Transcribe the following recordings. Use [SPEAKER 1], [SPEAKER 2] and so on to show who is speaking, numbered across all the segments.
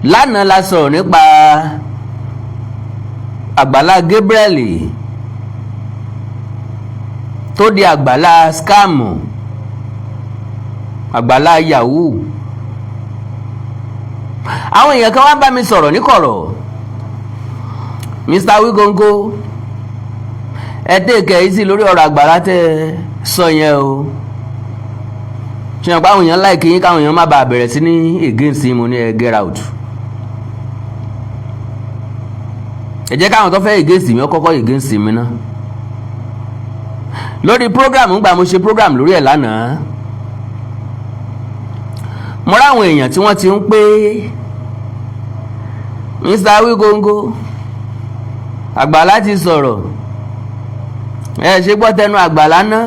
[SPEAKER 1] Lánàá la sọ̀rọ̀ nípa Àgbàlá Gabriel tó di àgbàlá scam, àgbàlá yahoo. Àwọn èèyàn kan wá bá mi sọ̀rọ̀ níkọ̀rọ̀, Mr. Wikonko, ẹ take it easy lórí ọ̀rọ̀ àgbàlá tẹ́ ẹ sọ yẹn o. Ṣe hàn pé àwọn èèyàn like yín, káwọn èèyàn má bàa bẹ̀rẹ̀ sí ní against mo ní ẹ get out. Ẹ jẹ́ káwọn tó fẹ́ against mi ó kọ́kọ́ against mi ná lórí program. Ńgbà mo ṣe program lórí ẹ̀ lánàá, mo ráwọn èèyàn tí wọ́n ti ń pé, Mr. Wikonko, àgbàlá ti sọ̀rọ̀, ẹ ṣe gbọ́ tẹnu àgbàlá ná,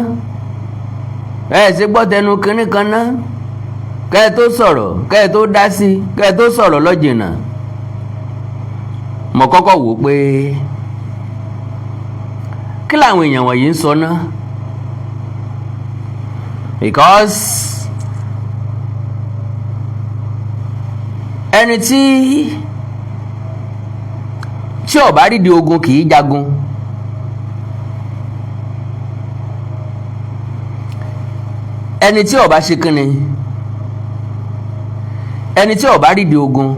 [SPEAKER 1] ẹ ṣe gbọ́ tẹnu kínní kan ná, kẹ́ ẹ tó sọ̀rọ̀, kẹ́ ẹ tó dá sí, kẹ́ ẹ tó sọ̀rọ̀ lọ́jìnà. Mo kọ́kọ́ wò ó pé kí làwọn èèyàn wọ̀nyí ń sọ ná, because ẹni tí ó bá rídìí ogun kì í jagun. Ẹni tí ó bá ṣe kínni, ẹni tí ó bá rídìí ogun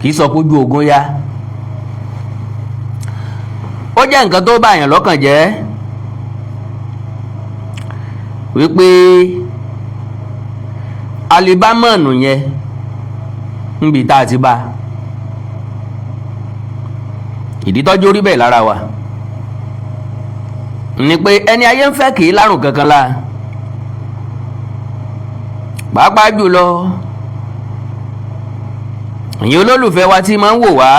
[SPEAKER 1] kì í sọ pé ojú ogun yá. Ó jẹ́ nǹkan tó bá èèyàn lọ́kàn jẹ́ wípé alibámọ̀nù yẹn níbi tá a ti bá ìdí tọ́jú orí bẹ́ẹ̀ lára wa ni pé ẹni ayé ń fẹ́ kì í lárùn kankan la, pàápàá jùlọ ẹ̀yin olólùfẹ́ wa tí máa ń wò wá,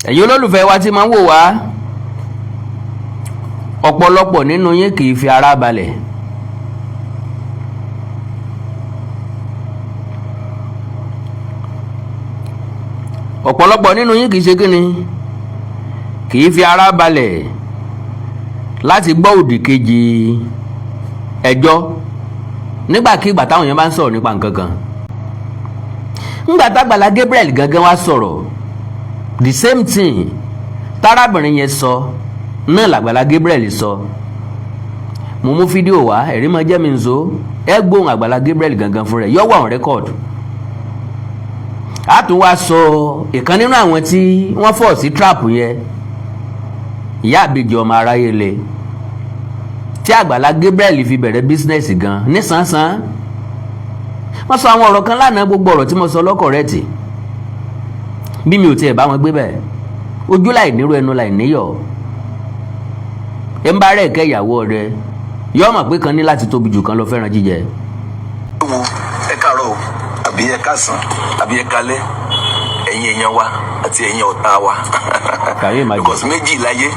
[SPEAKER 1] ẹ̀yin olólùfẹ́ wa tí máa ń wò wá, ọ̀pọ̀lọpọ̀ nínú yín kì í fi ara balẹ̀. Ọ̀pọ̀lọpọ̀ nínú yín kì í ṣe kíni, kì í fi ara balẹ̀ láti gbọ́ òdì kejì ẹjọ́ nígbàkigbà táwọn èèyàn bá ń sọ̀rọ̀ nípa nǹkan kan. Ńgbà tágbàlá Gabriel gangan wá sọ̀rọ̀, the same thing tárábìnrin yẹn sọ náà làgbàlá Gabriel sọ. Mo mú fídíò wá, ẹ̀rí máa jẹ́ mi nzo. Ẹ gbóhùn àgbàlá Gabriel gangan fún rẹ̀, yọ wà on record. A tún wá sọ ìkan nínú àwọn tí wọ́n fọ̀ sí trap yẹn, ìyá àbèjì ọmọ aráyé le tí àgbàlá Gabriel fi bẹ̀rẹ̀ business gan nísànsán. Wọ́n sọ àwọn ọ̀rọ̀ kan lánàá, gbogbo ọ̀rọ̀ tí mo sọ lọ́kọ̀ rẹ̀ tì bí mi ò tiẹ̀ bá wọn gbé bẹ́ẹ̀. Ojú láì nírú, ẹnu láì níyọ̀, ẹ ń bá rẹ̀ kẹ́ ìyàwó rẹ̀ yọ mọ̀ pé kan ní láti tóbi jù kan lọ fẹ́ràn jíjẹ.
[SPEAKER 2] Wo, ẹ káàárọ̀ o, àbí ẹ káàsán, àbí ẹ kálẹ́, ẹ̀yin èèyàn wa àti ẹ̀yin ọ̀tá wa.
[SPEAKER 1] Can you imagine?
[SPEAKER 2] Because méjì láyé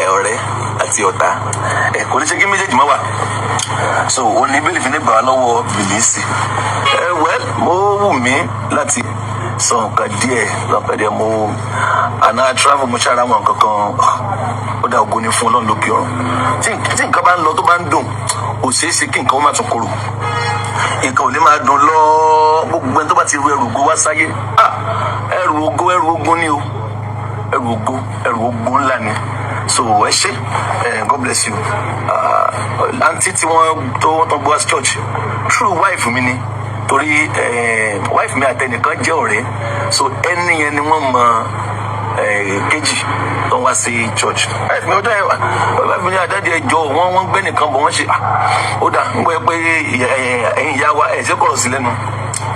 [SPEAKER 2] ẹ, ọ̀rẹ́ àti ọ̀tá. Ẹ kò ní ṣe kí méjèèjì má wà. So òun ní bílí fi ní gbà wá lọ́wọ́ bìlísì. Ẹ well, mo wù mí láti sọ nǹkan díẹ̀ lọ́pẹ́ díẹ̀. Mo àná travel, mo ṣára wọn nǹkan kan. Ó dá ògo ní fún Ọlọ́run lókè ọ̀run. Tí nǹkan bá ń lọ, tó bá ń dùn, kò ṣeé ṣe kí nǹkan ó má tún korò. Nǹkan ò ní máa dùn lọ. Gbogbo ẹni tó bá ti ru ẹrù ògo wá sáyé, ah, ẹrù ògo, ẹrù ogun ni o. Ẹrù ògo, ẹrù ogun ńlá ni. So ẹ ṣé ẹ, God bless you. Àǹtí tí wọ́n tó wọ́n tó gbọ́ sí church through wife mi ni, torí wife mi àtẹnìkan jẹ́ ọ̀rẹ́. So ẹni yẹn ni wọ́n mọ kejì tó ń wá sí church. Wife mi, ọjọ́ yẹn, wife mi ní àdájọ ẹjọ́ wọ́n gbé nìkan bọ̀, wọ́n ṣe ó dà ń gbọ́ pé ẹ̀yin ìyá wa ẹ̀ ṣe kọ̀rọ̀ sí lẹ́nu.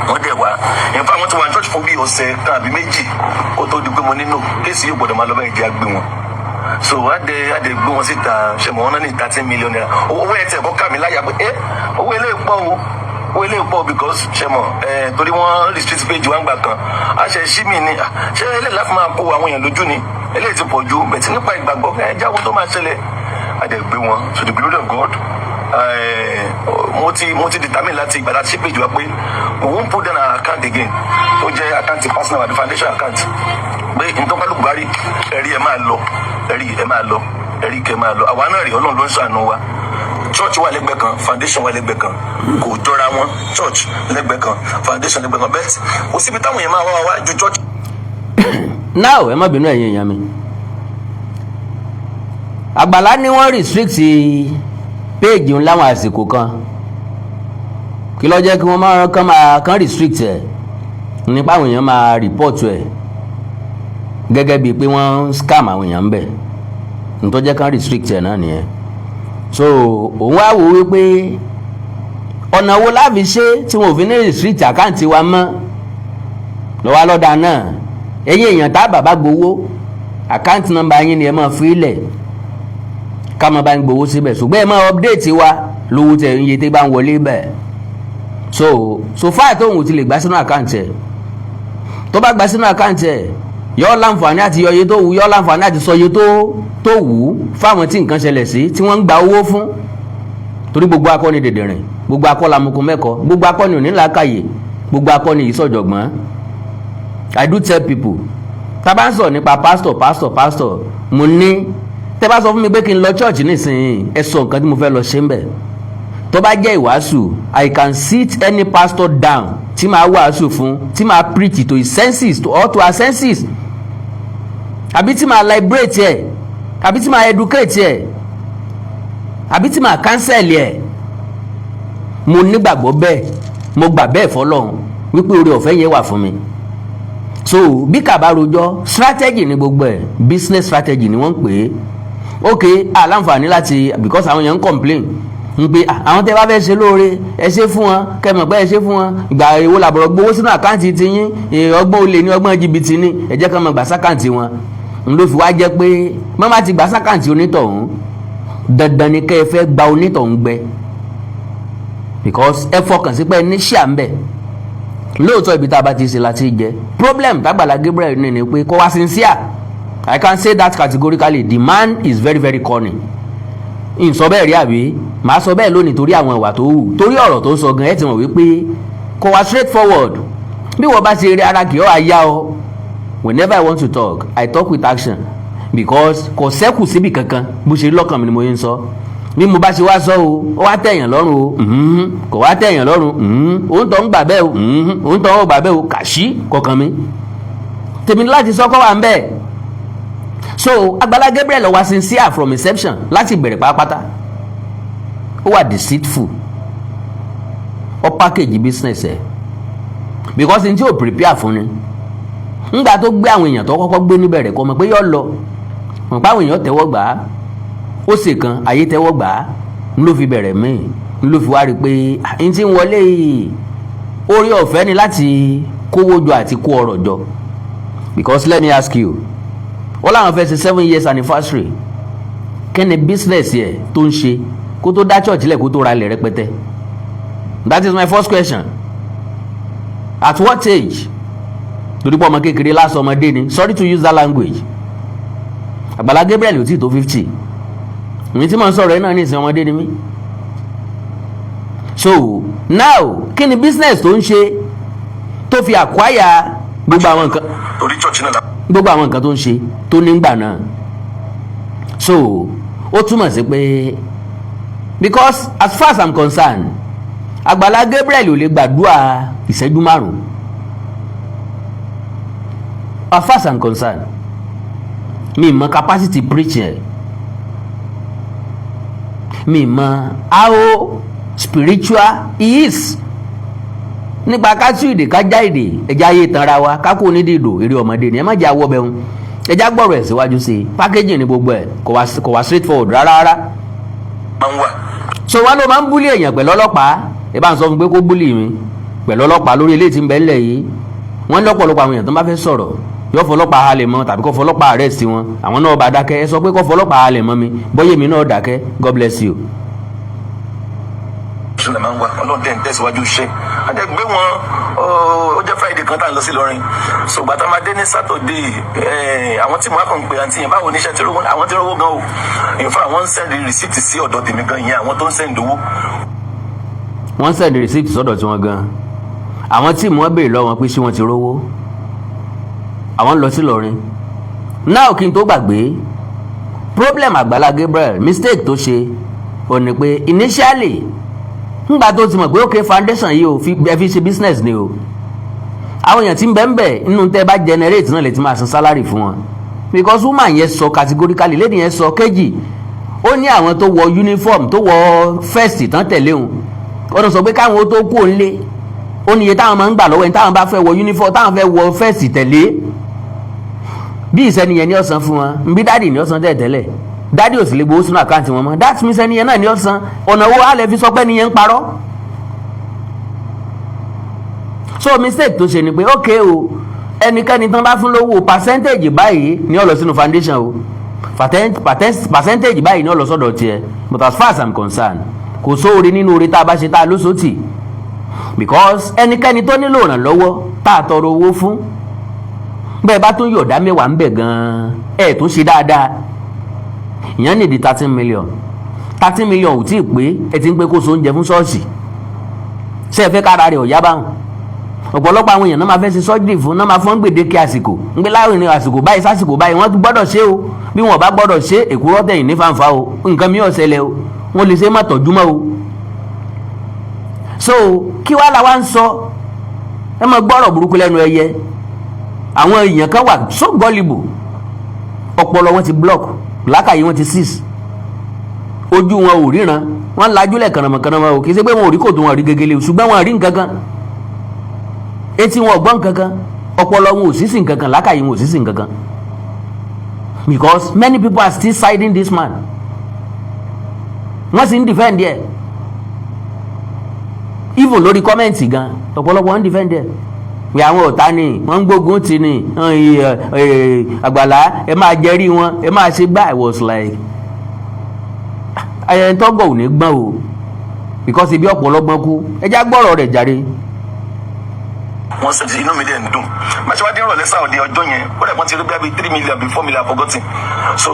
[SPEAKER 2] Wọ́n dẹ̀ wá. In fact, wọ́n ti wà ní church fún bí ọ̀sẹ̀ kan àbí 2 kó tó di pé mo nínú case yóò gbọ́dọ̀ máa lọ bẹ́ẹ̀ jẹ́ àgbé wọn. So adẹ gbé wọn síta. Ṣe mọ wọn náà ní ₦13 million. Owó ẹ tẹ kọ́ ká mi láyà pé ẹ owó eléyìí pọ̀ o, owó eléyìí pọ̀, because ṣe mọ ẹ torí wọ́n restrict page wọn gbà kan àṣẹ ṣí mi ni. Ṣé eléyìí láti máa kó àwọn èèyàn lójú ni? Eléyìí ti pọ̀ ju bẹ̀tí nípa ìgbàgbọ́ ẹ jáwọ́ tó máa ṣẹlẹ̀. Adẹ gbé wọn to the glory of God. Mo ti determine láti ìgbà láti ṣí page wa pé we won't put down our account again, tó jẹ́ account personal àbí foundation account, pé ntọ́kálùkù bá rí ẹ̀rí ẹ̀ máa lọ, ẹ̀rí ẹ̀ máa lọ, ẹ̀rí kẹ́ máa lọ. Àwa náà rí Ọlọ́run ló ń ṣàánú wa. Church wà lẹ́gbẹ̀ẹ́ kan, foundation wà lẹ́gbẹ̀ẹ́ kan, kò jọra wọn. Church lẹ́gbẹ̀ẹ́ kan, foundation lẹ́gbẹ̀ẹ́ kan, bẹ́ẹ̀ kò síbi táwọn èèyàn máa wá wá ju church.
[SPEAKER 1] Now, ẹ má bínú, ẹ̀yin èèyàn mi. Àgbàlá ní wọ́n restrict page ń láwọn àsìkò kan. Kí ló jẹ́ kí wọ́n máa kán máa kán restrict ẹ̀? Nípa àwọn èèyàn máa report ẹ̀ gẹ́gẹ́ bíi pé wọ́n ń scam àwọn èèyàn ń bẹ̀. Nítorí jẹ́ kán restrict ẹ̀ náà nìyẹn. So òun wá wò wípé ọ̀nà wo la fi ṣe tí wọn ò fi ní restrict account wa mọ́ lọ́wọ́ lọ́dà náà. Ẹ̀yin èèyàn tá bàbá gbowó, account number yín ni ẹ máa fi lẹ̀ ká máa bá ń gbowó síbẹ̀, ṣùgbọ́n ẹ máa update wa lówó tẹ̀ ń iye tí bá ń wọlé bẹ̀. So far tóun ò ti lè gbà sínú account ẹ̀, tó bá gbà sínú account ẹ̀, yọ láǹfààní àti yọ iye tó wù, yọ láǹfààní àti sọ iye tó wù fáwọn tí nǹkan ṣẹlẹ̀ sí, tí wọ́n ń gba owó fún. Torí gbogbo akọni dèdèrìn, gbogbo akọ́ lamukun mẹ́kọ, gbogbo akọni onílàákàyè, gbogbo akọni ìsọ̀jọ̀gbọ́n. I do tell people, tá a bá ń sọ̀rọ̀ nípa pastor, pastor, pastor, mo ní tẹ́ bá sọ fún mi pé kí n lọ church nísìnyí, ẹ sọ nǹkan tí mo fẹ́ lọ ṣe ń bẹ̀. Tó bá jẹ́ ìwàásù, I can sit any pastor down tí màá wàásù fún, tí màá preach to his senses or to her senses, àbí tí màá liberate ẹ̀, àbí tí màá educate ẹ̀, àbí tí màá counsel ẹ̀. Mo nígbàgbọ́ bẹ́ẹ̀, mo gbà bẹ́ẹ̀ fọlọ́run wípé oore ọ̀fẹ́ yẹn wà fún mi. So bí kàbá rojọ́, strategy ni gbogbo ẹ̀, business strategy ni wọ́n ń pè é. Ok, aláǹfààní láti, because àwọn èèyàn ń complain ń pé àwọn tẹ́ bá fẹ́ ṣe lóore, ẹ ṣe fún wọn, kẹ́ mọ̀ pé ẹ ṣe fún wọn. Ìgbà èwo làbọ̀rọ̀ gbowó sínú account tiyín? Ọgbọ́n olè ní, ọgbọ́n jìbìtì ní. Ẹ jẹ́ kán mọ̀ gbà sí account wọn. N ló fi wá jẹ́ pé mọ́má ti gbà sí account onítọ̀hún, dandan ni kẹ́ ẹ fẹ́ gba onítọ̀hún gbẹ, because ẹ fọkàn sí pé ẹ ní ṣíà ń bẹ̀. Lóòótọ́, ibi tá a bá ti ṣe láti jẹ. Problem tágbàlá Gabriel ní ni pé kó wá sincere. I can say that categorically, the man is very, very cunning. N sọ bẹ́ẹ̀ rí, àbí màá sọ bẹ́ẹ̀ lónìí? Torí àwọn ìwà tó hù, torí ọ̀rọ̀ tó sọ gan, ẹ ti mọ̀ wípé kò wá straight forward. Bí wọ́n bá ṣe rí ara kì í ọ́ àyà ọ. Whenever I want to talk, I talk with action, because kò sẹ́kù síbi kankan. Bó ṣe rí lọ́kàn mi ni mo yín sọ. Bí mo bá ṣe wá sọ o, ó wá tẹ̀yàn lọ́rùn o, kò wá tẹ̀yàn lọ́rùn, òun tó ń gbà bẹ́ẹ̀ o, òun tó ń gbà bẹ́ẹ̀ o, kàṣí kọ̀ọ̀kan mi tèmi láti sọ kọ́ wà ń bẹ́ẹ̀. So Agbala Gabriel wá sincere from inception, láti bẹ̀rẹ̀ pátápátá. Ó wà deceitful, ó package business ẹ̀, because n tí ò prepare fún ni. Ńgbà tó gbé àwọn èèyàn tó kọ́kọ́ gbé níbẹ̀rẹ̀, kọ́ mọ̀ pé yọ lọ mọ̀ pé àwọn èèyàn tẹ́wọ́ gbà á. Ó sì kan ayé tẹ́wọ́ gbà á, ń ló fi bẹ̀rẹ̀ míì, ń ló fi wá rí i pé n tí ń wọlé yìí, orí ọ̀fẹ́ ni láti kówó jọ àti kó ọrọ̀ jọ. Because let me ask you, wọ́n láwọn fẹ́ ṣe 7 years anniversary. Kí ni business yẹ tó ń ṣe kó tó dá church lẹ̀, kó tó ra ilẹ̀ rẹpẹtẹ? That is my first question. At what age? Torí pé ọmọ kékeré lásán, ọmọdé ni, sorry to use that language. Àgbàlá Gabriel ò tí ì tó 50. Èmi tí mo ń sọ̀rọ̀ ẹ̀ náà ní ìsìn, ọmọdé ni mí. So now, kí ni business tó ń ṣe tó fi acquire gbogbo àwọn nǹkan
[SPEAKER 2] Torí church náà la
[SPEAKER 1] gbogbo àwọn nǹkan tó ń ṣe tó nígbà náà? So ó túmọ̀ sí pé, because as far as I'm concerned, Àgbàlá Gabriel ò lè gbàdúrà ìṣẹ́jú márùn-ún. As far as I'm concerned, mi mọ capacity preaching ẹ̀, mi mọ how spiritual he is. Nípa ká tú ìdè, ká já ìdè, ẹja ayé tanra wa, ká kó onídìídò, eré ọmọdé ni. Ẹ má jẹ́ àwọ̀ bẹ́ẹ̀, ẹja gbọ́rọ̀ ẹ̀ síwájú sí i. Packaging ni gbogbo ẹ̀, kò wá straight forward rárá rárá.
[SPEAKER 2] Máa ń wà.
[SPEAKER 1] So wọn ló máa ń bully èèyàn pẹ̀lú ọlọ́pàá. Ẹ bá ń sọ fún pé kó bully mi pẹ̀lú ọlọ́pàá lórí eléyìí tí ń bẹ ńlẹ̀ yìí. Wọ́n lọ́pọ̀lọpọ̀ àwọn èèyàn tó bá fẹ́ sọ̀rọ̀, yóò fọlọ́pàá halẹ̀ mọ́ tàbí kó fọlọ́pàá arrest wọn, àwọn náà bá dákẹ́. Ẹ sọ pé kó fọlọ́pàá halẹ̀ mọ́ mi, bọ́yé mi náà dákẹ́. God bless you.
[SPEAKER 2] Ṣùgbọ́n máa ń wà, Ọlọ́run dẹ̀ ń tẹ̀síwájú iṣẹ́. A jẹ́ gbé wọn, ó jẹ́ Friday kan tá à ń lọ sí Ìlọrin. So gbàtà máa dé ní Saturday, àwọn tí mo á kàn ń pè àǹtí yẹn, báwo níṣẹ́ tí rówó? Àwọn tí rówó gan o. In fact, wọ́n ń send receipt sí ọ̀dọ̀ tèmi gan yẹn, àwọn tó ń send owó.
[SPEAKER 1] Wọ́n send receipt sọ́dọ̀ tí wọ́n gan. Àwọn tí wọ́n béèrè lọ́wọ́ wọn pé ṣé wọ́n ti rówó, àwọn ń lọ sí Ìlọrin náà. Kí n tó gbàgbé, problem Àgbàlá Gabriel, mistake tó ṣe Ò ní pé initially, ńgbà tó ti mọ̀ pé ok, foundation yìí o, fi ẹ fi ṣe business ni o, àwọn èèyàn tí ń bẹ ń bẹ nínú tẹ́ bá generate náà lè ti máa san salary fún wọn, because woman yẹn sọ categorically, lady yẹn sọ kéjì, ó ní àwọn tó wọ uniform, tó wọ vest tán tẹ̀lé òun, ó ní sọ pé káwọn ó tó kú òun lé, ó ní iye táwọn máa ń gbà lọ́wọ́ ẹni táwọn bá fẹ́ wọ uniform, táwọn fẹ́ wọ vest tẹ̀lé bí ìsẹ́niyẹn ní ọ̀sán fún wọn nbí daddy ní ọ̀sán tẹ̀tẹ̀lẹ̀. Daddy ò sì lè gbowó sínú account wọn mọ́. That means ẹniyẹn náà ní ọ̀sán. Ọ̀nà wo alẹ́ fi sọ pé ẹniyẹn ń parọ́? So mistake tó ṣe ni pé, ok o, ẹnikẹ́ni tán bá fún lówó, percentage báyìí ní ó lọ sínú foundation o, percentage báyìí ní ó lọ sọ́dọ̀ tiẹ̀. But as far as I'm concerned, kò sóore nínú oore tá a bá ṣe tá a lóṣòtì, because ẹnikẹ́ni tó nílò ìrànlọ́wọ́ tá a tọrọ owó fún bẹ́ẹ̀ bá tún yọ̀dá 10 ń bẹ̀ gan-an, ẹ̀ tún ṣe dáadáa. Ìyẹn nìdí 13 million, 13 million ò tí ì pé ẹ ti ń pé kó so oúnjẹ fún ṣọ́ọ̀ṣì. Ṣé ẹ fẹ́ kára rẹ̀ ọ̀yá báwọn? Ọ̀pọ̀lọpọ̀ àwọn èèyàn náà máa fẹ́ ṣe surgery fún náà, máa fọ́n gbèdéke àsìkò ń gbé láàrin àsìkò báyìí sásìkò báyìí, wọ́n gbọ́dọ̀ ṣe o. Bí wọ́n bá gbọ́dọ̀ ṣe, èkúrọ́ tẹ̀yìn ní fàǹfà o, nǹkan mi ò ṣẹlẹ̀ o, wọ́n lè ṣe má tọ́jú mọ́ o. So kí wàá la wá ń sọ? Ẹ máa gbọ́rọ̀ burúkú lẹ́nu ẹyẹ. Àwọn èèyàn kan wà so gullible, ọpọlọ wọn ti block, làákàyè wọn ti seize, ojú wọn ò ríran, wọn lajúlẹ̀ kànàmọ̀kànàmọ̀ o. Kì í ṣe pé wọn ò rí kòtò, wọn rí gegele, ṣùgbọ́n wọn rí nǹkan kan, etí wọn ò gbọ́ nǹkan kan, ọpọlọ wọn ò sí sí nǹkan kan, làákàyè wọn ò sí sí nǹkan kan, because many people are still siding this man. Wọ́n sì ń defend ẹ̀, even lórí comment gan, ọ̀pọ̀lọpọ̀ ń defend ẹ̀ pé àwọn ọ̀tá ni wọ́n ń gbógun tì ní Àgbàlá, ẹ máa jẹ́rí wọn, ẹ máa ṣe gbá. I was like, ẹ̀ tọ́gọ̀ ò ní gbọ́n o, because ibi ọ̀pọ̀lọpọ̀ kú. Ẹ já gbọ́rọ̀ rẹ̀ jàre.
[SPEAKER 2] Wọ́n sọ inú mi dẹ̀ ń dùn. Bàṣẹ wá dín ìrọ̀lẹ́ sáwọ́dẹ ọjọ́ yẹn, ó dẹ̀ pọ́n ti rí bí i 3 million bí 4 million, forgotten. So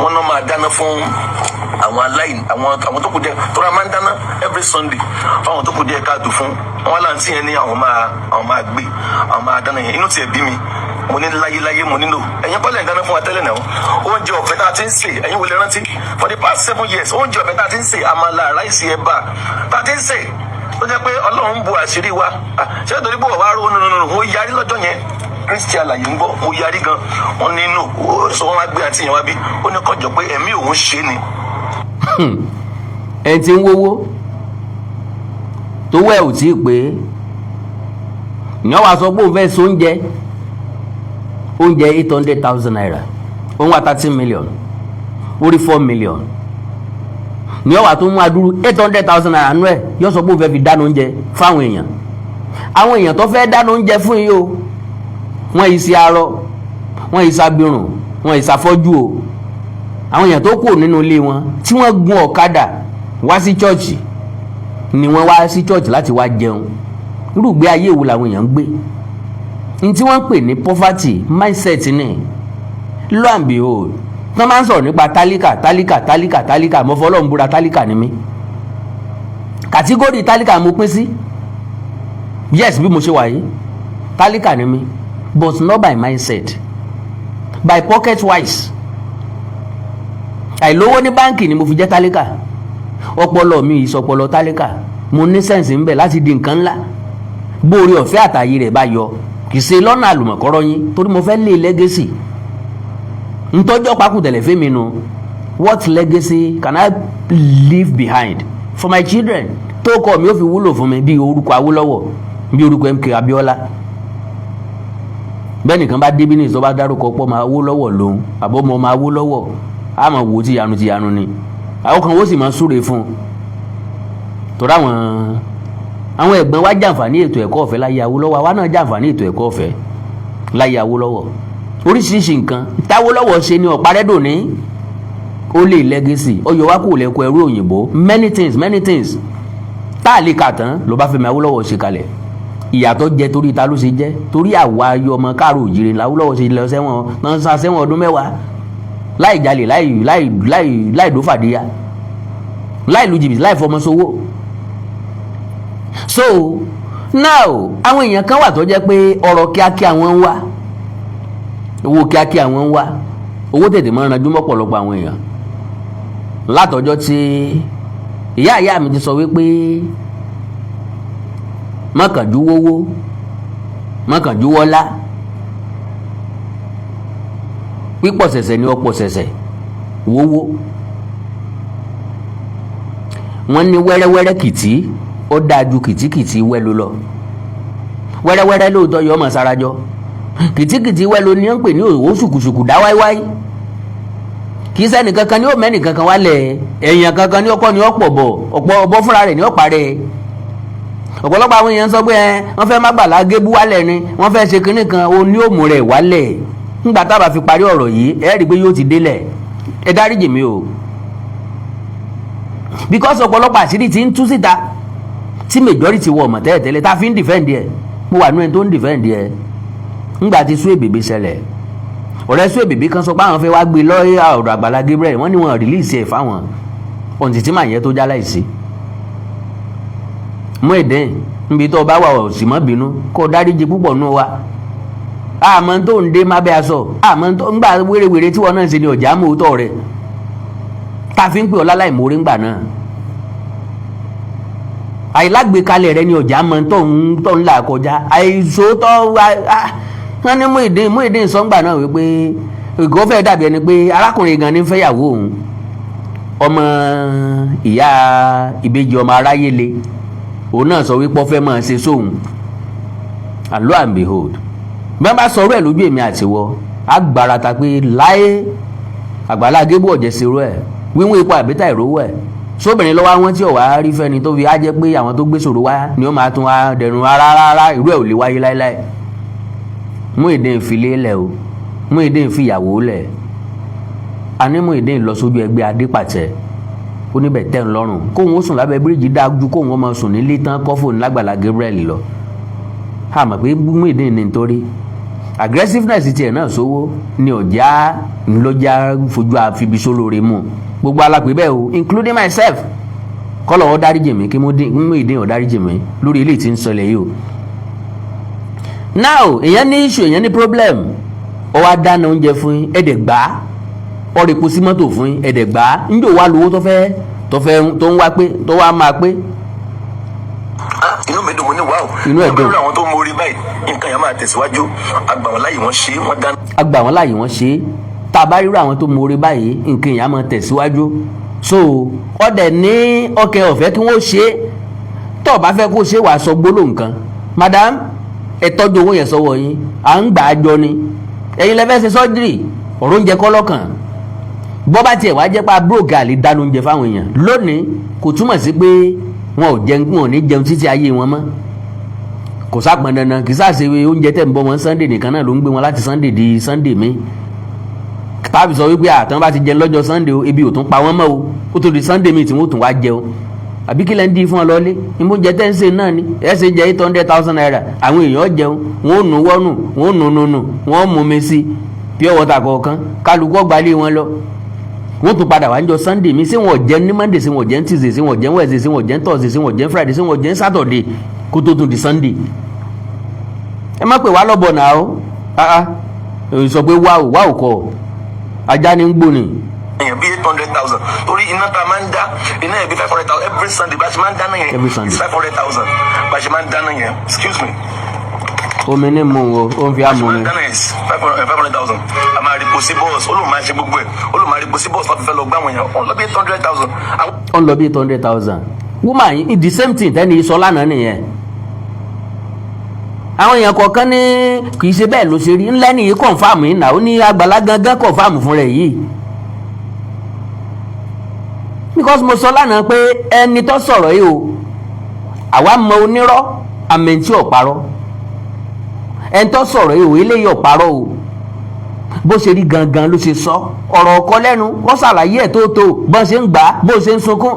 [SPEAKER 2] wọ́n náà máa dáná fún àwọn aláìní, àwọn tó kù díẹ̀ tó ra máa ń dáná every Sunday fáwọn tó kù díẹ̀ káàtó fún wọn. Láǹtí yẹn ní àwọn máa gbé, àwọn máa dáná yẹn. Inú tiẹ̀ bí mi, mo ní láyéláyé, mo nílò ẹ̀yin kọ́lẹ̀ ń dáná fún wa tẹ́lẹ̀ náà. Oúnjẹ ọ̀fẹ́ tá a ti ń sè, ẹ̀yin wò lè rántí, for the past 7 years, oúnjẹ ọ̀fẹ́ tá a ti ń sè, àmàlà, rice, ẹ̀bà tá a ti ń sè, tó jẹ́ pé Ọlọ́run ń bu àṣírí wa. Ṣé nítorí pé wọ́n wá rówó nínú? Mo yarí lọ́jọ́ yẹn. Kristi àlàyé ń gbọ́, mo yarí gan. Wọ́n nínú sọ, wọ́n wá gbé àti yẹn wá bí ó ní kọjọ pé ẹ̀mí òun ṣe ni.
[SPEAKER 1] Ẹni tí ń wówó tó wẹ̀ ò tí ì pé ìyẹn wàá sọ pé òun fẹ́ so oúnjẹ ₦800,000, òun wá 13 million, orí 4 million ní ọwà tó mú adúrú ₦800,000 nú ẹ̀, yóò sọ pé òun fẹ́ fi dáná oúnjẹ fáwọn èèyàn. Àwọn èèyàn tó fẹ́ dáná oúnjẹ fún yìí o, wọ́n yìí sí arọ, wọ́n yìí sábìrùn, wọ́n yìí sáfọ́jú o. Àwọn èèyàn tó kù nínú ilé wọn tí wọ́n gun ọ̀kadà wá sí chọ́ọ̀chì ni wọ́n wá sí chọ́ọ̀chì láti wá jẹun. Irúgbé ayé wo làwọn èèyàn ń gbé ní tí wọ́n ń pè ní poverty mindset ni? Lo and behold, wọ́n máa ń sọ̀rọ̀ nípa tálíkà, tálíkà, tálíkà, tálíkà. Mo fọlọ́run búra, tálíkà ni mí. Category tálíkà mo pín sí. Yes, bí mo ṣe wà yìí, tálíkà ni mí, but not by mindset, by pocket wise. Àìlówó ní báǹkì ni mo fi jẹ́ tálíkà. Ọpọlọ mi ìsọpọlọ tálíkà. Mo ní sense ń bẹ láti di nǹkan ńlá bóore ọ̀fẹ́ àtàyè rẹ̀ bá yọ. Kì í ṣe lọ́nà àlùmọ̀kọ́rọ́ yín, torí mo fẹ́ lé legacy ntọ́jọ́ pákùtẹ̀lẹ̀ fẹ́mi nu. What legacy can I leave behind for my children tó kọ́ mi ó fi wúlò fún mi, bí orúkọ Awólọ́wọ̀, bí orúkọ MK Abíọ́lá? Bẹ́ẹ̀ nìkan bá débí ní ìsọba dárúkọ pọ̀ máa Awólọ́wọ̀ lòun àbọ̀mọ̀ máa Awólọ́wọ̀, á máa wò ó tìyanu tìyanu ni. Àwọn kan wọ́n sì máa súre fún un, torí àwọn ẹ̀gbọ́n wa jàǹfààní ètò ẹ̀kọ́ ọ̀fẹ́ láyé Awólọ́wọ̀, àwa náà jàǹfààní ètò ẹ̀kọ́ ọ̀fẹ́ láyé Awólọ́wọ̀. Oríṣiríṣi nǹkan táwólọ́wọ̀ ṣe ni ọ̀parẹ́dò ní ó lè legacy, ó yọ wá kó lẹ́kọ̀ọ́ ẹrú òyìnbó. Many things, many things tá a lè kà tán ló bá Fẹ́mi Awólọ́wọ̀ ṣe kalẹ̀. Ìyàtọ̀ jẹ torí ta ló ṣe jẹ́? Torí àwa ayọ̀ ọmọ káàró òjìrè làwólọ́wọ̀ ṣe lọ sẹ́wọ̀n náà, sá sẹ́wọ̀n ọdún 10 láì jalè, láì láì láì láì dófàdíyà, láì lu jìbìtì, láì fọmọ sówó. So now, àwọn èèyàn kan wà tó jẹ́ pé ọ̀rọ̀ kíákíá wọn ń wá, owó kíákíá wọn ń wá, owó tètè máa ń ranjú mọ́pọ̀lọpọ̀ àwọn èèyàn. Látọjọ́ tí ìyá ìyá mi ti sọ wípé mọ́kànjú wówó, mọ́kànjú wọ́lá, pípọ̀ ṣẹ̀ṣẹ̀ ni ọ̀pọ̀ ṣẹ̀ṣẹ̀ wówó. Wọ́n ní wẹ́rẹ́wẹ́rẹ́ kìtì ó dáa ju kìtìkìtì wẹ́lu lọ. Wẹ́rẹ́wẹ́rẹ́ lóòótọ́ yọ ọmọ sarajọ, kìtìkìtì wẹ́lu ni wọ́n ń pè ní òwò ṣùkùṣùkù dá wáíwáí. Kì í sẹ́ni kankan ní ó mẹ́ni kankan wálẹ̀, èèyàn kankan ní ọkọ ní ọ̀pọ̀ bọ̀, ọ̀pọ̀ ọ̀bọ fúnra rẹ̀ ní ọ̀pá rẹ̀. Ọ̀pọ̀lọpọ̀ àwọn èèyàn sọ pé ẹ wọ́n fẹ́ má gbàlá gébú wálẹ̀ ni wọ́n fẹ́ ṣe kinní kan, ó ní òmù rẹ̀ wálẹ̀. Ńgbà tá a bá fi parí ọ̀rọ̀ yìí, ẹ rí i pé yóò ti délẹ̀. Ẹ dáríjì mi o, because ọ̀pọ̀lọpọ̀ àṣírí ti ń tú síta tí majority wọ ọmọ tẹ́lẹ̀tẹ́lẹ̀ tá a fi ń defend ẹ̀. Mo wà nú ẹni tó ń defend ẹ̀ ńgbà tí sú èbèbè ṣẹlẹ̀. Ọ̀rẹ́ sú èbèbè kan sọ pé àwọn fẹ́ wá gbé lọ́ọ̀yà ọ̀dọ̀ Àgbàlá Gabriel, wọ́n ní wọ́n release ẹ̀ fáwọn ọ̀ǹtí tí màá yẹ tó já láìsí. Muyideen, níbi tó o bá wà, ọ̀ sì mọ́ bínú, kó o dáríjì púpọ̀ nù wa. Àmọ́ tó ń dé mábẹ́ aṣọ, àmọ́ tó ń gbà wérewère tí wọ́n náà ń ṣe ni ọ̀já mọ́ òótọ́ rẹ̀ tá a fi ń pè ọ́ láláì mórí ńgbà náà. Àìlágbèkalẹ̀ rẹ ni ọ̀já mọ́ tó ń là kọjá àìsòótọ́. Wọ́n ní Muyideen sọ́ngbà náà wípé ìgò fẹ́ dàbí ẹni pé arákùnrin gan ní fẹ́yàwó òun, ọmọ ìyá ìbejì, ọmọ aráyé le. Òun náà sọ wípé ó fẹ́ máa ṣe sóhun, and lo and behold, bí wọ́n bá sọ̀rọ̀ ẹ̀ lójú èmi àtiwọ́ agbára ta pé láyé Àgbàlá Gébú ọ̀jẹ̀ ṣerú ẹ̀ wíwọ́n ipò àbítà ìrówó ẹ̀ sóbìnrin lọ́wọ́ àwọn tí ò wá rí fẹ́ni tó fi á jẹ́ pé àwọn tó gbé sòrò wá ni ó máa tún wá dẹnu. Rárá rárá, irú ẹ̀ ò lè wáyé láéláé. Muyideen filé lẹ̀ o, Muyideen fìyàwó lẹ̀. Àní Muyideen lọ sójú ẹgbẹ́ Adépàtẹ, ó níbẹ̀ tẹ́ ń lọ́rùn kóun ó sùn lábẹ́ bíríìjì dájú kóun ó máa sùn nílé tán kọ́fò lágbàlá Gabriel lọ. A mọ̀ pé Muyideen ní nítorí aggressiveness tiẹ̀ náà sówó ni ọ̀já ńlọ́jà fojú àfibisólóore mú gbogbo alápè bẹ́ẹ̀ o, including myself. Kọ́lọ̀ ó dáríjì mí, kí Muyideen ó dáríjì mí lórí ilé tí ń sọlẹ̀ yìí o. Now, èèyàn ní issue, èèyàn ní problem, ó wá dáná oúnjẹ fún yín, ẹ̀dẹ̀ gbà á. Ó rẹ̀ epo sí mọ́tò fún yín, ẹ̀dẹ̀ gbà á. Njò wá lówó tó fẹ́ tó ń wá pé tó wá máa pé.
[SPEAKER 2] Ah, inú mi dùn, mo ní wàá o.
[SPEAKER 1] Inú ẹ̀ dùn.
[SPEAKER 2] Wọ́n bẹ̀rù àwọn tó ń mórí báyìí, nǹkan yẹn máa tẹ̀síwájú. Àgbà wọn láyè, wọ́n ṣe é, wọ́n dáná.
[SPEAKER 1] A gbà wọ́n láàyè, wọ́n ṣe é. Tá a bá rírọ àwọn tó mórí báyìí, nǹkan yẹn á máa tẹ̀síwájú. So ọdẹ ní ọkẹ ọ̀fẹ́ kí wọ́n ṣe é. Tó o bá fẹ́ kó ṣe, wàá sọ gbólóhùn kan: "Madam, ẹ tọ́jú owó yẹn sọ́wọ́ yín, à ń gbà á jọ ni. Ẹ̀yin lẹ fẹ́ ṣe sọ́jírì, ọ̀rọ̀ oúnjẹ kọ́ lọ́kàn." Bọ́ bá tiẹ̀ wá jẹ́ pé abúrògà àlè dáná oúnjẹ fáwọn èèyàn lónìí, kò túmọ̀ sí pé wọn ò jẹun, wọn ò ní jẹun títí ayé wọn mọ́. Kò sápọn dandan, kì í sáà ṣe oúnjẹ tẹ̀ ń bọ́ wọn Sunday nìkan náà ló ń gbé wọn láti Sunday di Sunday mi, tàbí sọ wípé àtàn bá ti jẹun lọ́jọ́ Sunday o, ebi ò tún pa wọ́n mọ́ o, ó tó di Sunday mi tí wọ́n tún wá jẹun. Àbí kí lẹ́ ń dín fún ọ lọ́lé ìmújẹ tẹ́ ń ṣe náà ni ẹ ṣe jẹ ₦800,000. Àwọn èèyàn jẹun, wọn ò nù wọ́nù, wọn ò nù nù nù, wọn ò mú mi sí pure water kọ̀ọ̀kan, kálukú ọgbàlẹ̀ wọn lọ, wọ́n tún padà wá ń jọ Sunday mi. Ṣé wọn ò jẹun ní Monday? Ṣé wọn ò jẹun Tuesday? Ṣé wọn ò jẹun Wednesday? Ṣé wọn ò jẹun Thursday? Ṣé wọn ò jẹun Friday? Ṣé wọn ò jẹun Saturday kó tó tún di Sunday? Ẹ má pè wá lọ́bọ̀ náà o. Ah ah, sọ pé wá o, wá o kọ ajá ní ń gbóni.
[SPEAKER 2] Èèyàn bíi 800,000, torí iná tá a máa ń dá iná yẹn bíi 500,000 every Sunday bá a ṣe máa ń dáná yẹn.
[SPEAKER 1] Every Sunday.
[SPEAKER 2] 500,000 bá a ṣe máa ń dáná yẹn. Excuse me.
[SPEAKER 1] Omi ní mu o, ó ń fi
[SPEAKER 2] Bá a ṣe
[SPEAKER 1] àmú
[SPEAKER 2] máa
[SPEAKER 1] mi.
[SPEAKER 2] ń dáná yẹn 500,000. A máa rí epo sí bọ́ọ̀sì, ó lóun máa ṣe gbogbo ẹ̀, ó lóun máa rí epo sí bọ́ọ̀sì láti fẹ́ lọ gbá àwọn èèyàn, ó lọ bí 800,000.
[SPEAKER 1] Ó ń lọ bí 800,000. Woman yìí, the same thing tẹ́ni sọ lánàá nìyẹn. Àwọn èèyàn kọ̀ọ̀kan ní kì í ṣe bẹ́ẹ̀ ló ṣe rí ńlẹ́ nìyí. Confirm yìí náà, ó ní Àgbàlá gangan confirm fún rẹ̀ yìí, because mo sọ lánàá pé ẹni tó sọ̀rọ̀ yìí o, àwa mọ onírọ́ àmẹ́ntí ọ̀parọ́. Ẹni tó sọ̀rọ̀ yìí o, eléyìí ọ̀parọ́ o. Bó ṣe rí gangan ló ṣe sọ ọ̀rọ̀ ọkọ lẹ́nu, wọ́n ṣàlàyé ẹ̀ tó tó bọ́n ṣe ń gbà á, bó ṣe ń sunkún.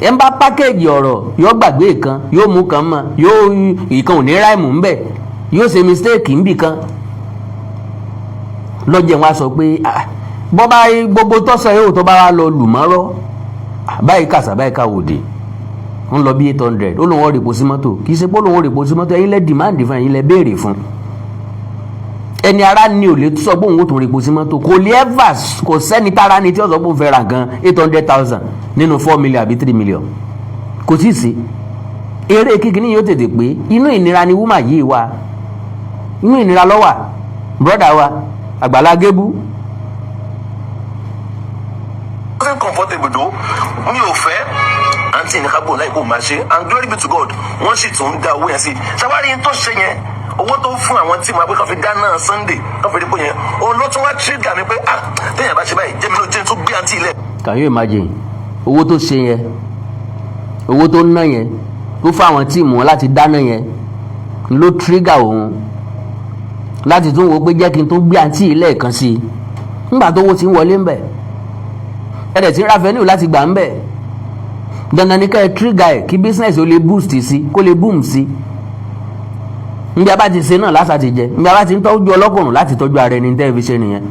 [SPEAKER 1] Ẹ ń bá pákéèjì ọ̀rọ̀, yóò gbàgbé ìkan, yóò mú kan mọ́, yóò ìkan ò ní rhyme ńbẹ̀, yóò ṣe mistake ńbì kan. Lọ́jẹ̀ wọn á sọ pé, ah, bọ́ bá gbogbo tọ́sọ̀ yóò tó bá wá lọ lù mọ́rọ́ báyìí, kàṣà báyìí káwòdì ń lọ bí 800. Ó lóun ó rèpo sí mọ́tò, kì í ṣe pé ó lóun ó rèpo sí mọ́tò. Ẹ̀yin lẹ demand fún, ẹ̀yin lẹ béèrè fún. Ẹni ara ni ò lè sọ pé òun ò tún repo sí mọ́tò. Kò lè ever, kò sẹ́ni tára ni tí ó sọ pé òun fẹ́ ra nǹkan 800,000 nínú 4 million àbí 3 million. Kò tí ì sí eré kíkiní yóò tètè pé. Inú ìnira ni woman yìí wà, inú ìnira ló wà. Brother wa Àgbàlá Gébú.
[SPEAKER 2] Wasn't comfortable though. Mi ò fẹ́ àǹtí ní kábò láì kó máa ṣe, and glory be to God, wọ́n sì tún ń dá owó yẹn sí. Ṣàwárí tó ṣe yẹn, owó tó fún àwọn tí mo pé kán fi dáná Sunday, kán fi dípò yẹn, òun ló tún wá trigger mi pé, ah, téèyàn bá ṣe báyìí, jẹ́mi ló jẹ́ tún gbé àǹtí ilẹ̀.
[SPEAKER 1] Can you imagine? Owó tó ṣe yẹn, owó tó ná yẹn, tó fún àwọn team wọn láti dáná yẹn, ló trigger òun láti tún wo pé jẹ́ kí n tún gbé àǹtí yìí lẹ́ẹ̀kan sí i. Nígbà tó owó ti ń wọlé ń bẹ̀, ẹ̀rẹ̀ tí ń ra revenue láti gbà ń bẹ̀, dandan ní ká ẹ trigger ẹ̀ kí business ó lè boost sí, kó lè boom sí. Nbí a bá ti ṣe náà lásà ti jẹ, nbí a bá ti ń tọ́jú ọlọ́kùnrin láti tọ́jú ara ẹni tẹ́ ẹ fi ṣe nìyẹn.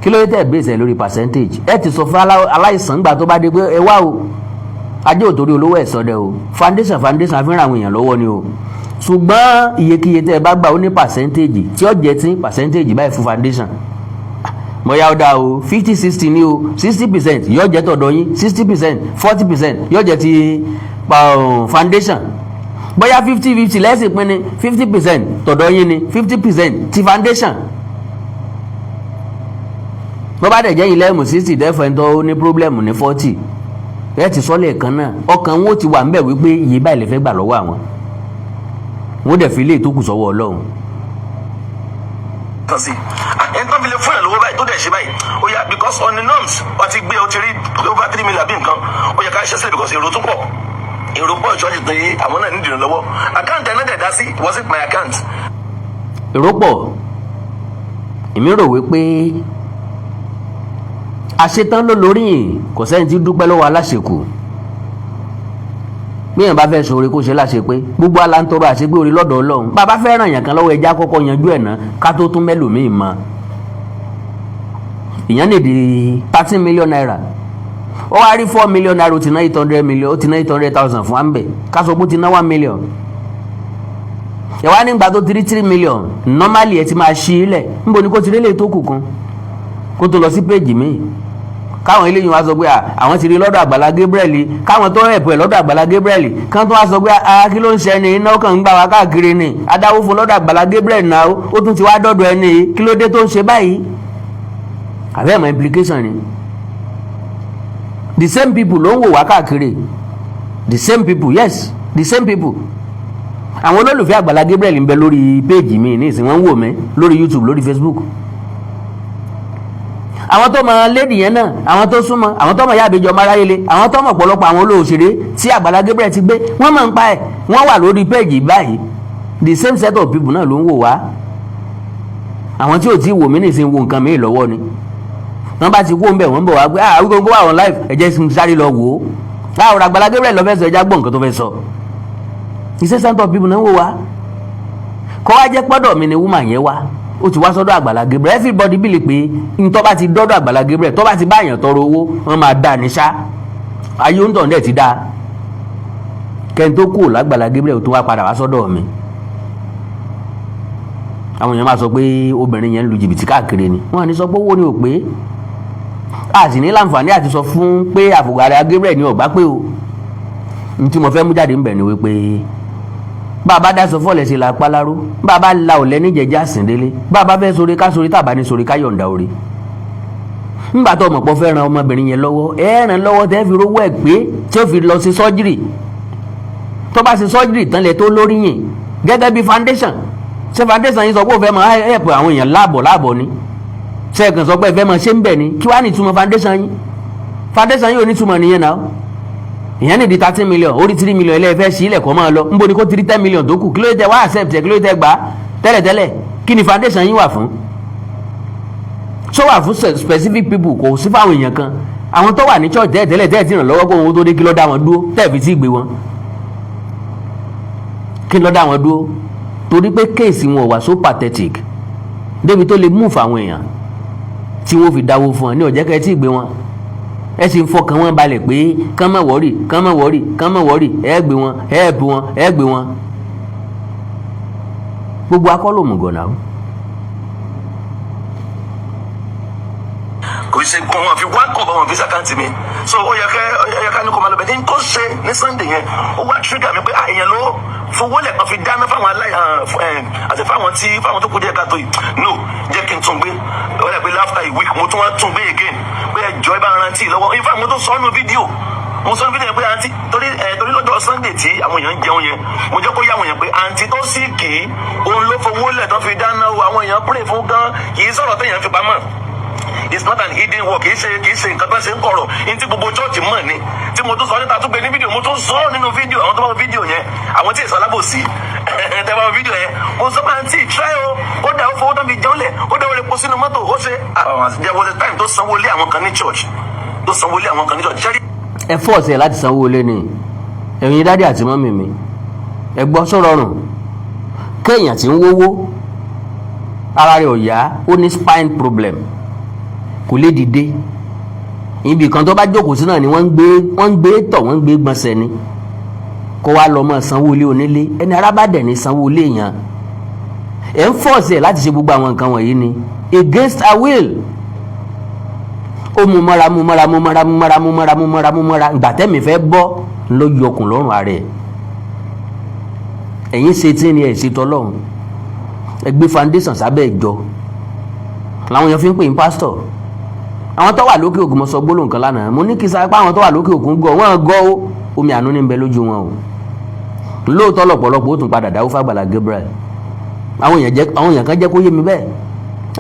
[SPEAKER 1] Kí ló dé tẹ́ ẹ base ẹ lórí percentage? Ẹ ti sọ fún aláìsàn gbà tó bá dé pé ẹ wá o, ajé ò torí olówó ẹ̀ sọdẹ o. Foundation fi ń ran àwọn èèyàn lọ́wọ́ ni o, ṣùgbọ́n iyekíye tẹ́ ẹ bá gbà, ó ní percentage tí ó jẹ́ tí percentage báyìí fún foundation. Bóyá ó dáa o, 50-60 ní o. 60% yóò jẹ́ tọ̀dọ̀ yín, 60%, 40% yóò jẹ́ ti foundation. Bóyá 50-50 lẹ́sìn pín ní, 50% tọ̀dọ̀ yín ni, 50% ti foundation. Bó bá dẹ̀ jẹ́ yín lẹ́mù 60, dẹ́fẹ̀ ń tọ́ ní problem ní 40. Ẹ ti sọ lẹ́ẹ̀kan náà, ọkàn wọn ó ti wà ńbẹ̀ wípé iye báyìí lè fẹ́ gbà lọ́wọ́ àwọn, wọn ó dẹ̀ fi ilé ìtókù sọ́wọ́ Ọlọ́run.
[SPEAKER 2] Kan sí ẹni tó fi lè fún ẹ lówó báyìí, tó dẹ̀ ṣe báyìí, ó yá, because on the norms, wọ́n ti gbé o ti rí over 3 million bí nǹkan, ó yẹ ká ṣe sílẹ̀, because èrò tún pọ̀, èrò pọ̀ ìṣọ́ọ̀ṣì tó yé àwọn náà nídìí lọ́wọ́. Account ẹ̀ náà dẹ̀ dá sí, was it my account.
[SPEAKER 1] Èrò pọ̀. Èmi rò wípé àṣetán ló lóríyìn, kò sẹ́ni tí dúpẹ́ lọ́wọ́ aláṣekù. Bí èèyàn bá fẹ́ sọ̀rọ̀, kó ṣe láṣẹ pé gbogbo aláǹtọrọ àṣegbé orí lọ́dọ̀ Ọlọ́run. Bàbá fẹ́ ràn yàn kan lọ́wọ́, ẹja kọ́kọ́ yanjú ẹ̀ ná ká tó tún mẹ́lòmíì mọ́. Ìyẹn nìdí ₦13 million, ó wá rí ₦4 million, ó ti ná 800 million, ó ti ná 800,000 fún ambẹ̀. Ká sọ pé ó ti ná 1 million. Ẹ wá nígbà tó 3 3 million, normally ẹ ti máa ṣí ilẹ̀. Níbo ni kò ti rí lè tó kù kan kó tó lọ sí péjì míì, káwọn eléyìí wá sọ pé àwọn ti rí lọ́dọ̀ Àgbàlá Gabriel, káwọn tó ẹ̀pọ̀ ẹ̀ lọ́dọ̀ Àgbàlá Gabriel kán tó wá sọ pé kí ló ń ṣe ẹni iná kàn ń gbà wá káàkiri ni, adáwó fún lọ́dọ̀ Àgbàlá Gabriel náà, ó tún ti wá dọ́dọ̀ ẹni, kí ló dé tó ń ṣe báyìí? Àbẹ́ ẹ̀mọ́ implication ni. The same people ló ń wò wá káàkiri, the same people, yes, the same people. Àwọn olólùfẹ́ Àgbàlá Gabriel ń bẹ lórí péèjì mi ní ìsìn, wọ́n ń wò mí lórí YouTube, lórí Facebook. Àwọn tó mọ lady yẹn náà, àwọn tó súnmọ́, àwọn tó mọ ìyá àbíjọ máráyélé, àwọn tó mọ ọ̀pọ̀lọpọ̀ àwọn olóòṣèré tí Àgbàlá Gabriel ti gbé, wọ́n máa ń pa ẹ̀, wọ́n wà lórí péèjì báyìí. The same set of people náà ló ń wò wá. Àwọn tí ò tí wò mí nìsín, wo nǹkan mi lọ́wọ́ ni. Wọ́n bá ti kú ń bẹ̀, wọ́n ń bọ̀ wá pé, ah, Awikonko wà on live, ẹ jẹ́ sáré lọ wò ó. Ah, ọ̀rọ̀ Àgbàlá Gabriel ló fẹ́ sọ, ẹ já gbọ́ nǹkan tó fẹ́ sọ. The same set of people náà ń wò wá. Kọ́ wá jẹ́ pọ́dọ̀ mi ni woman yẹn wá, ó ti wá sọ́dọ̀ Àgbàlá Gabriel. Everybody believe pé ntọ́ bá ti dọ́dọ̀ Àgbàlá Gabriel, tọ́ bá ti bá àyàn tọrọ owó, wọ́n máa dá ní ṣá. Ayé ń tọ̀ dẹ̀ ti dá kẹ́ni tó kù lágbàlá Gabriel tó wá padà wá sọ́dọ̀ mi. Àwọn èèyàn máa sọ pé obìnrin yẹn ń lu jìbìtì káàkiri ni. Wọ́n á ní sọ pé owó ni ò pé, a sì ní láǹfààní àti sọ fún pé àfògbàlá Gabriel ni ọ̀gbá pé o. N tí mo fẹ́ mú jáde ń bẹ̀ ni wípé bàbá dáṣọ fọlẹ̀ sí la paláró, bàbá la ọ̀lẹ́ níjẹ̀jẹ̀ àsìndélé, bàbá fẹ́ sórí ká sórí, tàbá ní sórí ká yọ̀ǹda orí. Ńgbà tó ọmọ pọ̀ fẹ́ ran ọmọbìnrin yẹn lọ́wọ́, ẹ ràn lọ́wọ́ tẹ́ fi rówó ẹ̀ pé tí ó fi lọ sí surgery. Tó bá ṣe surgery tán lẹ tó lóríyìn gẹ́gẹ́ bí foundation. Ṣé foundation yìí sọ pé ó fẹ́ máa help àwọn èèyàn láàbọ̀ láàbọ̀ ni? Ṣé ẹ kàn sọ pé ẹ fẹ́ máa ṣe ń bẹ̀ ni? Kí wàá ní ìtumọ̀ foundation yín? Foundation yìí ò ní ìtumọ̀ nìyẹn náà. Ìyẹn ní di 13 million, orí 3 million ilé ẹ̀fẹ́ sí ilẹ̀ kọ́ máa lọ. Nbo ni kó three 10 million tó kù? Kí ló dé tẹ wá accept ẹ? Kí ló dé tẹ gbà á tẹ́lẹ̀tẹ́lẹ̀? Kí ni foundation yín wà fún? Ṣó wà fún specific people? Kò sí fáwọn èèyàn kan. Àwọn tó wà ní church tẹ́lẹ̀tẹ́lẹ̀ tẹ́ẹ̀ tí ràn lọ́wọ́ kó owó tó dé, kí ló dá wọn dúró tẹ́ẹ̀ fi tí gbé wọn? Kí ló dá wọn dúró? Torí pé case wọn wà so pathetic débi tó lè move àwọn èèyàn tí wọ́n fi dáwó fún wọn ní ọ̀jẹ́ kẹ́ tí ì gbé wọn. Ẹ sì ń fọkàn wọn balẹ̀ pé kán má worry, kán má worry, kán má worry, ẹ gbé wọn, ẹ bù wọn, ẹ gbé wọn. Gbogbo akọ́lòmùgọ̀ náà.
[SPEAKER 2] Ṣe kó wọn fi wá kọ̀ bá wọn fi sí account mi. So ó yẹ ká ní kó máa lọ bẹ̀ ní tó ṣe ní Sunday yẹn. Ó wá trigger mi pé ah, èèyàn ló fowó lẹ̀ kan fi dáná fáwọn aláì àti fáwọn tí fáwọn tó kù díẹ̀ káàtó yìí. No, jẹ́ kí n tún gbé. Ó yẹ pé after a week, mo tún wá tún gbé again pé ẹjọ́ ẹ bá rántí lọ́wọ́. In fact, mo tún sọ nínú fídíò, mo sọ fídíò yẹn pé àǹtí, torí lọ́jọ́ Sunday tí àwọn èèyàn ń jẹun yẹn, mo jẹ́ kó yá àwọn èèyàn pé àǹtí tó sì kì í òun ló fowó lẹ̀ tó fi dáná o. Àwọn èèyàn pray fún gan. Kì í sọ̀rọ̀ téèyàn fi pamọ́. It's not an hidden work. Kì í ṣe nǹkan tó ṣe ń kọ̀rọ̀ ní tí gbogbo church mọ̀ ni tí mo tún sọ níta, tún gbé ní fídíò, mo tún sọ nínú fídíò. Àwọn tó bá wo fídíò yẹn, àwọn tí èso alábòsí tẹ́ bá wo fídíò yẹn, mo sọ pé àǹtí try o. Ó dà, ó fowó tó fi jẹun lẹ̀, ó dà, ó lè po sínú mọ́tò, ó ṣe. There was a time tó sanwó lé àwọn kan ní church, tó sanwó lé àwọn kan ní church. Ṣẹ́rí
[SPEAKER 1] Ẹ force ẹ̀ láti sanwó ilé ni. Ẹ̀yin daddy àti mummy mi, ẹ gbọ́, sọ̀rọ̀ kéèyàn tí ń wówó, ara rẹ̀ ò yá, ó ní spine problem, kò lè dìde. Ibì kan tó bá jókòó sí náà ni wọ́n ń gbé tọ̀, wọ́n ń gbé gbọ̀nsẹ̀ ni. Kó wá lọ mọ́ sanwó ilé onílé. Ẹni ara bá dẹ̀ ní sanwó ilé yẹn, ẹ̀ ń force ẹ̀ láti ṣe gbogbo àwọn nǹkan wọ̀nyí ni against her will. Ó mú mọ́ra, mú mọ́ra, mú mọ́ra, mú mọ́ra, mú mọ́ra, mú mọ́ra, mú mọ́ra. Ìgbà tẹ́mi fẹ́ bọ́ ló yọkùn lọ́rùn ara ẹ̀. Ẹ̀yin ṣe tí ni ẹ̀ ṣe tọ́lọ́run. Ẹ gbé foundation sábẹ́ ìjọ làwọn èèyàn fi ń pè ní pásítọ̀. Àwọn tó wà lókè òkun, mo sọ gbólóhùn kan lánàá, mo ní kí sáré pé àwọn tó wà lókè òkun gọ̀ wọ́n gọ́ ó, omi àánú ní ń bẹ lójú wọn o. Lóòótọ́, lọ́pọ̀lọpọ̀ ó tún padà dáwó fàgbàlá Gabriel. Àwọn èèyàn kan jẹ́ kó yé mi bẹ́ẹ̀.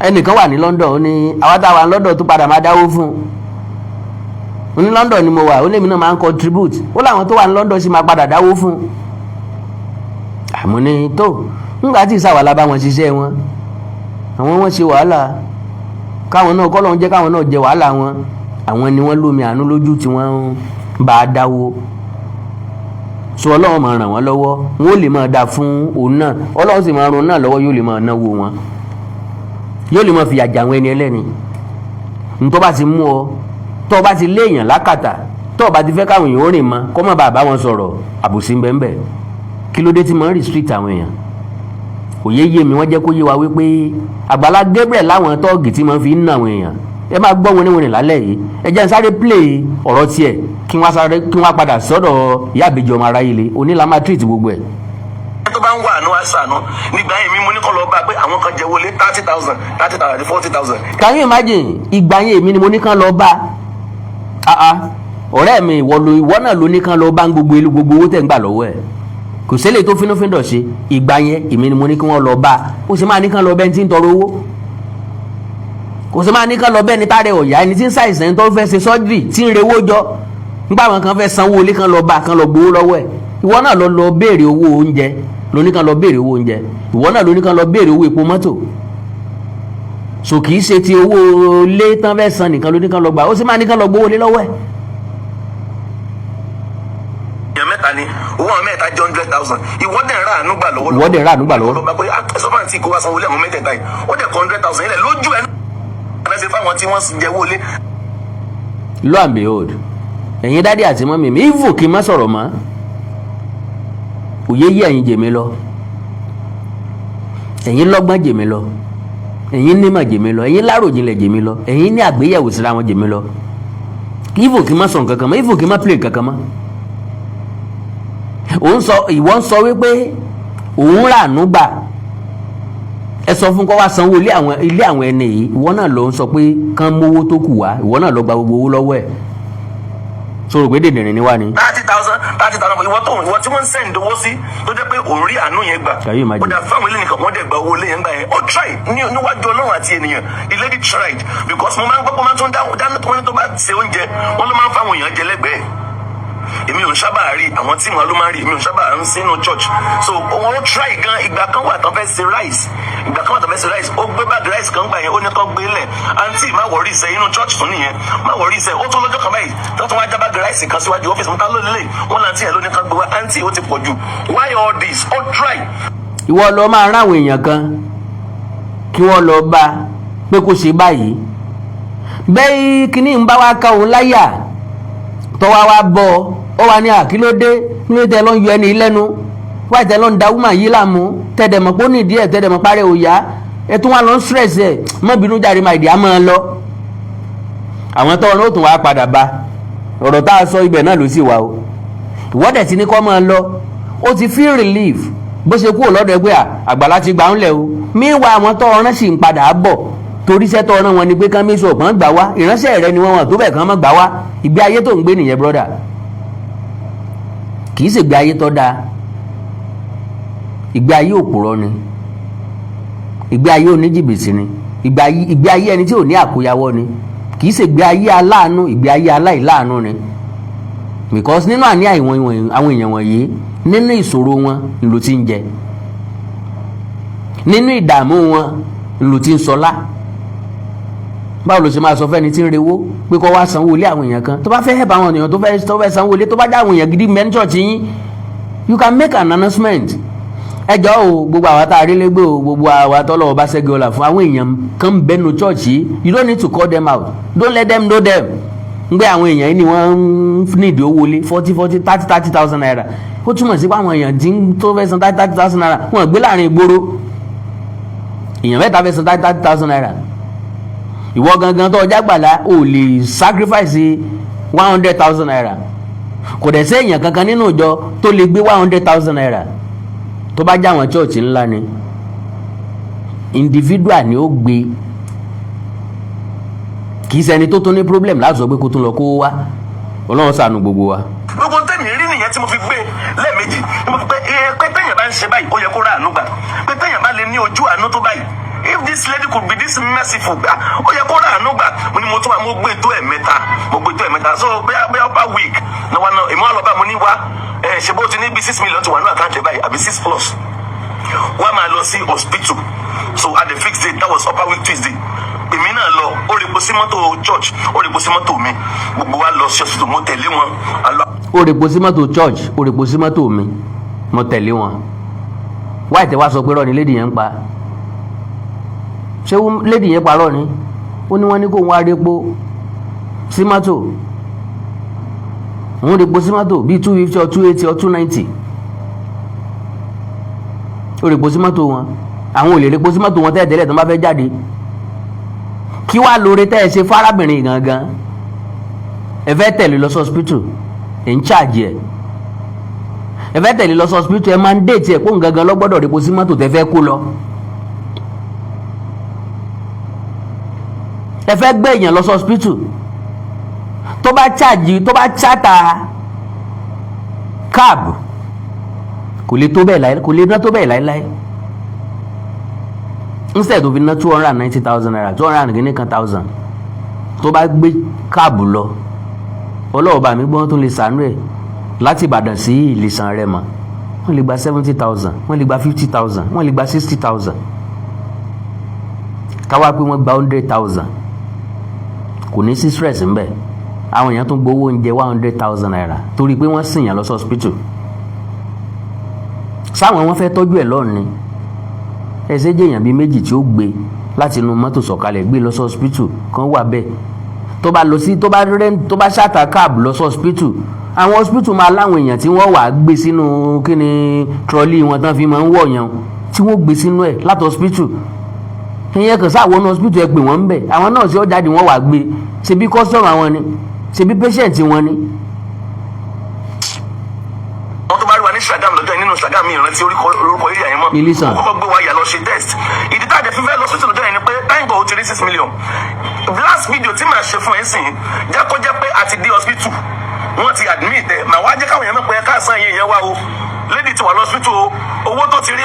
[SPEAKER 1] Ẹnìkan wà ní London, ó ní àwọn táwa ní London tó padà máa dáwó fún un. Ní London ni mo wà, ó lèmi náà máa ń contribute. Ó láwọn tó wà ní London sì máa padà dáwó fún un. Àmọ́ ní tó ńgbà tí ìsàwálà bá wọn ṣiṣẹ́ wọn, àwọn wọn ṣe wàhálà káwọn náà kọ́ lóun jẹ́ káwọn náà jẹ wàhálà wọn. Àwọn ni wọ́n lómi àánú lójú tí wọ́n ń bá a dáwó. So Ọlọ́run máa ràn wọ́n lọ́wọ́, wọn ò lè máa dá fún òun náà. Ọlọ́run sì máa ràn náà lọ́wọ́, yóò lè máa náwó wọn, yóò lè máa fìyà jà àwọn ẹni ẹlẹ́ni. Ntọ́ bá ti mú ọ, tọ́ bá ti léèyàn lákàtà, tọ́ bá ti fẹ́ káwọn èèyàn ó rìn mọ́, kọ́ má bàa bá wọn sọ̀rọ̀, àbòsí ńbẹ́ńbẹ́. Kí ló dé tí mo ń restrict àwọn èèyàn? Òye yé mi. Wọ́n jẹ́ kó yé wa wípé Àgbàlá Gabriel láwọn tọ́ọ̀gì tí wọ́n fi ń nà àwọn èèyàn. Ẹ máa gbọ́ wọn níwọ̀n lálẹ́ yìí. Ẹ jẹ́ n sáré play ọ̀rọ̀ tiẹ̀, kí wọ́n sáré kí wọ́n padà sọ́dọ̀ ìyá àbíjọ ọmọ aráyé le òní la máa treat gbogbo ẹ̀.
[SPEAKER 2] Tó bá ń wà àánú àṣàánú nígbà yẹn, mi mo ní kọ́ lọ bá pé àwọn kan jẹ wọlé 30,000, 30,000 àti 40,000.
[SPEAKER 1] Can you imagine? Ìgbà yẹn, èmi ni mo ní kán lọ bá. Ah ah, ọ̀rẹ́ mi, ìwọ ló, ìwọ náà ló ní kán lọ bá ń gbogbo ìlú, gbogbo owó tẹ̀ ń gbà lọ́wọ́ ẹ̀, kò sílẹ̀ tó fínúfíndọ̀ ṣe. Ìgbà yẹn, èmi ni mo ní kí wọ́n lọ bá. Ó sì máa ní kán lọ bẹ́ẹ̀ tí ń tọrọ owó, kò sì máa ní kán lọ bẹ́ẹ̀ ní tààrẹ ọ̀yá, ẹni tí ń ṣàìsàn, ẹni tó fẹ́ ṣe sọ́jírì, tí ń rewó jọ nígbà wọn kan fẹ́ sanwó ilé, kan lọ bá, kan lọ gbowó lọ́wọ́ ẹ̀. Ìwọ náà lọ lọ béèrè owó oúnjẹ, lóní kan lọ béèrè owó oúnjẹ. Ìwọ náà lóní kan lọ béèrè owó epo mọ́tò. So kì í ṣe ti owó ilé tán fẹ́ san nìkan lóní kan lọ gbà. Ó sì máa ní kan lọ gbowó ilé lọ́wọ́ ẹ̀.
[SPEAKER 2] Èèyàn mẹ́ta ni owó àwọn mẹ́ta jẹ́ 100,000. Ìwọ dẹ̀ rà àánú gbà lọ́wọ́.
[SPEAKER 1] Ìwọ dẹ̀ rà àánú gbà lọ́wọ́.
[SPEAKER 2] Lọ́ba pé ẹ sọ fún àǹtí kó wá sanwó ilé àwọn mẹ́tẹ̀ẹ̀ta yìí. Ó dẹ̀ kọ́ 100,000 ilẹ̀ lójú ẹ̀ náà ṣe fáwọn tí wọ́n jẹ́ owó ilé.
[SPEAKER 1] Lo and behold, ẹ̀yin daddy àti mummy mi, even kí n má sọ̀rọ̀ mọ́, òye yí ẹ̀yin jèmi lọ. Ẹ̀yin lọ́gbọ́n jèmi lọ, ẹ̀yin nímọ̀ jèmi lọ, ẹ̀yin láròjinlẹ̀ jèmi lọ, ẹ̀yin ní àgbéyẹ̀wò síra wọn jèmi lọ. Even kí n má sọ nǹkan kan mọ́, even kí n má play nǹkan kan mọ́, òun sọ, ìwọ ń sọ wípé òun rà àánú gbà. Ẹ sọ fún kó wá sanwó ilé àwọn ẹni yìí. Ìwọ náà ló ń sọ pé kán mówó tó kù wá. Ìwọ náà lọ gba gbogbo owó lọ́wọ́ ẹ̀, sọ̀rọ̀ pé dèdèrìn ni wá ni.
[SPEAKER 2] 30,000, 30,000. Ìwọ tí wọ́n ń send owó sí, tó jẹ́ pé òun rí àánú yẹn gbà.
[SPEAKER 1] Can you imagine?
[SPEAKER 2] Ó dà fáwọn ilé nìkan, wọ́n dẹ̀ gba owó ilé yẹn gbà yẹn. Ó try ní níwájú Ọlọ́run àti ènìyàn. The lady tried, because mo máa ń gbọ́ pé wọ́n máa tún dáná. Wọ́n ní tó bá ṣe oúnjẹ, wọ́n ló máa ń fáwọn èèyàn jẹ lẹ́gbẹ̀ẹ́. Èmi ò ń sábà rí àwọn tí wọn ló máa ń rí. Èmi ò ń sábà ń sínú church. So wọn ó try gan. Ìgbà kan wà tán fẹ́ ṣe rice, ìgbà kan wà tán fẹ́ ṣe rice, ó gbé bag rice kan gbà yẹn, ó ní kán gbé lẹ̀. Àǹtí, má worry sẹ́, inú church tún nìyẹn, má worry sẹ́. Ó tún lọ́jọ́ kan báyìí tó tún wá já bag rice kan síwájú ọ́fíìsì mú. Ta ló lélẹ̀ wọn láǹtí yẹn ló ní kán gbé wá. Àǹtí, ó ti pọ̀ jù. Why all this? Ó try.
[SPEAKER 1] Ìwọ lọ máa rán àwọn èèyàn kan kí wọ́n lọ bá pé kó ṣe báyìí bẹ́ẹ̀. Kínní ń bá wa ká òun láyà tọ́wá wa bọ̀, ọ wà ní àkílódé kí ló tẹ ló ń yọ ẹni lẹ́nu wáyé, tẹ ló ń da woman yìí láàmú, tẹ̀dẹ̀mọ̀ pé ó ní ìdí ẹ̀, tẹ̀dẹ̀mọ̀ parẹ́ òyà, ẹ tún wà lọ ń stress ẹ̀. Má bínú jàre, máa ìdí á máa lọ. Àwọn tó ọ̀run ó tún wá padà bá ọ̀rọ̀ tá a sọ, ibẹ̀ náà ló sì wà o. Ìwọ́dẹ̀ tí ní kọ́ máa lọ, ó ti feel relief bó ṣe kúrò lọ́dọ̀ ẹgbẹ́ àgbàlá ti gbà ń lẹ̀ o. Míwá àwọn tó ọ̀rán sì ń padà bọ̀, torí iṣẹ́ tó ọ̀rán wọn ni pé kán mí sọ ọ̀pọ̀n gbà wá. Ìránṣẹ́ rẹ ni wọ́n wọ̀n tó bẹ̀ kán mọ́ gbà wá. Ìgbé ayé tó ń gbé nìyẹn, brother, kì í ṣègbé ayé tó dáa. Ìgbé ayé òpùrọ́ ni, ìgbé ayé oníjìbìtì ni, ìgbé ayé ẹni tí ò ní àkóyawọ́ ni. Kì í ṣègbé ayé aláàánú, ìgbé ayé aláìláàánú ni, because nínú àní àwọn èèyàn wọ̀nyí, nínú ìṣòro wọn ló ti ń jẹ, nínú ìdààmú wọn ló ti ń sọlá. Báwo ló ṣe máa sọ fẹ́ni tí ń rewó pé kó wá sanwó ilé àwọn èèyàn kan tó bá fẹ́ help àwọn èèyàn tó fẹ́ sanwó ilé, tó bá já àwọn èèyàn gidi mẹ́rin church yín? You can make an announcement: ẹ jọ̀ọ́ o, gbogbo àwa tá a rí lẹ́gbẹ̀ẹ́ o, gbogbo àwa tọ́lọ́wọ́ bá ṣẹ́gi ọ̀la fún, àwọn èèyàn kan bẹ́nu church yìí. You don't need to call them out, don't let them know them, ń gbé àwọn èèyàn yìí ni wọ́n ń nídìí owó lé forty forty, thirty thirty thousand naira. Ó túmọ̀ sí pé àwọn èèyàn tí ń tó fẹ́ san 30,000 naira, wọ́n gbé láàrin ìgboro. Èèyàn mẹ́ta fẹ́ san 30,000 naira. Ìwọ gangan tó ọjà gbàlá ò lè sacrifice 100,000 naira. Kò dẹ̀ sí èèyàn kankan nínú ìjọ tó lè gbé 100,000 naira. Tó bá jáwọn church ńlá ni, individual ni ó gbé. Kì í ṣẹni tó tún ní problem láti sọ pé kó tún lọ kó wá. Ọlọ́run ṣàánú gbogbo wa.
[SPEAKER 2] Gbogbo tẹ̀mí rí nìyẹn tí mo fi gbé lẹ́ẹ̀mejì, tí mo fi pé ẹ pé téèyàn bá ń ṣe báyìí, ó yẹ kó rà àánú gbà, pé téèyàn bá lè ní ojú àánú tó báyìí, if this lady could be this merciful, gbà ó yẹ kó rà àánú gbà. Mo ní mo tún wà, mo gbé tó ẹ̀mẹ́ta, mo gbé tó ẹ̀mẹ́ta. So bóyá upper week ní wa náà, èmi wà lọ bá, mo ní wá ẹ ṣe bó ti ní bí 6 million ti wà ní account báyìí àbí six plus, wọ́n máa lọ sí hospital. So at the fixed date, that was upper week Tuesday, èmi náà lọ. Ó rí epo sí mọ́tò church, ó rí epo sí mọ́tò mi, gbogbo wa lọ sí hospital, mo tẹ̀lé wọn a lọ.
[SPEAKER 1] Ó rèpo sí mọ́tò church, ó rèpo sí mọ́tò mi, mo tẹ̀lé wọn. Wáyé tẹ wá sọ pé rọ́ ni lady yẹn ń pa. Ṣé lady yẹn parọ́ ni? Ó ní wọ́n ní kó wọ́n á repo sí mọ́tò, òun repo sí mọ́tò bíi 250 or 280 or 290. Ó repo sí mọ́tò wọn. Àwọn ò lè repo sí mọ́tò wọn tẹ́lẹ̀ tẹ́lẹ̀ tó bá fẹ́ jáde. Kí wàá lóore tẹ́ ẹ ṣe fárábìnrin gangan? Ẹ fẹ́ tẹ̀lé lọ sí hospital, ẹ̀ ń charge ẹ̀. Ẹ fẹ́ tẹ̀lé lọ sí hospital, ẹ máa ń déètì ẹ̀ kó gangan lọ gbọ́dọ̀ repo sí mọ́tò tẹ́ fẹ́ kó lọ. Ẹ fẹ́ gbé èèyàn lọ sí hospital, tó bá charge, tó bá charter cab, kò lè tó bẹ́ẹ̀ láyé, kò lè ná tó bẹ́ẹ̀ láéláé. Instead tó fi ná 290,000 naira, two hundred and kìíní kan thousand, tó bá gbé cab lọ, ọlọ́ọ̀bá mi gbọ́n tó lè sànú ẹ̀ láti Ìbàdàn sí Ìlìsàn rẹ̀ mọ́, wọ́n lè gba 70,000, wọ́n lè gba 50,000, wọ́n lè gba 60,000. Káwá pé wọ́n gba 100,000, kò ní sí stress ńbẹ̀. Àwọn èèyàn tún gbowó oúnjẹ 100,000 naira torí pé wọ́n sìn yàn lọ sí hospital. Sáwọn wọn fẹ́ tọ́jú ẹ̀ lọ́rùn ni. Ẹsẹ̀ jẹ́ èèyàn bíi méjì tí ó gbé láti inú mọ́tò sọ̀kalẹ̀, gbé lọ sí hospital kan wà bẹ́ẹ̀. Tó bá lọ sí, tó bá rent, tó bá charter cab lọ sí hospital, àwọn hospital máa láwọn èèyàn tí wọ́n wà gbé sínú kíni, trolley wọn tán fi máa ń wọ̀ yẹn, tí wọ́n gbé sínú ẹ̀ láti hospital. Ìyẹn kàn sáà wọnú hospital, ẹ pè wọ́n ń bẹ̀, àwọn nọ́ọ̀sì ó jáde, wọ́n wà gbé. Ṣebí customer wọn ni, ṣebí patient wọn ni.
[SPEAKER 2] Wọ́n tó bá rí wa ní Ṣàgámù lọ́jọ́ yẹn, nínú Ṣàgámù, mi ìrántí orúkọ area yẹn mọ́.
[SPEAKER 1] Ilisan.
[SPEAKER 2] Ó kọ́kọ́ gbé wa yà lọ ṣe test. Ìdí tá a jẹ́ fífẹ́ lọ sí lọ́jọ́ yẹn ni pé thank God ó ti rí 6 million. Last video tí màá ṣe fún ẹ sìn, jẹ́ kó jẹ́ pé a ti dé hospital, wọ́n ti admit ẹ. Màá wá jẹ́ káwọn èèyàn mọ̀ pé káàsán yẹn yẹn wá o, lady ti wà lọ́sítù o. Owó tó ti rí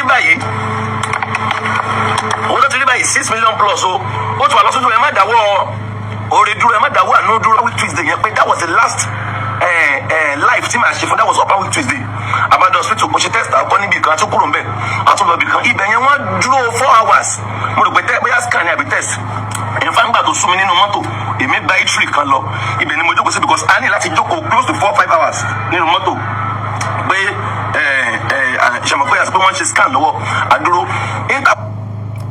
[SPEAKER 2] báyìí, owó tó ti rí báyìí, 6 million plus o. Ó ti wà lọ́sítù. Ẹ má dáwọ́ oore dúró, ẹ má dáwọ́ àánú dúró. Week Tuesday yẹn pé that was the last live tí màá ṣe fún. That was upper week Tuesday. Abadọ hospital, mo ṣe test àkọ́ níbi kan, àtún kúrò ńbẹ̀, àtún lọ ibì kan. Ibẹ̀ yẹn wọ́n dúró 4 hours. Mo rò pé tẹ́ bóyá scan ni àbí test. Ìfáǹgbà tó sún mi nínú mọ́tò, èmi gba eatery kan lọ, ibẹ̀ ni mo jókòó sí, because a ní láti jókòó close to 4-5 hours nínú mọ́tò pé ẹ ẹ ṣàmọ̀ pé àti pé wọ́n ṣe scan lọ́wọ́, àdúró inter.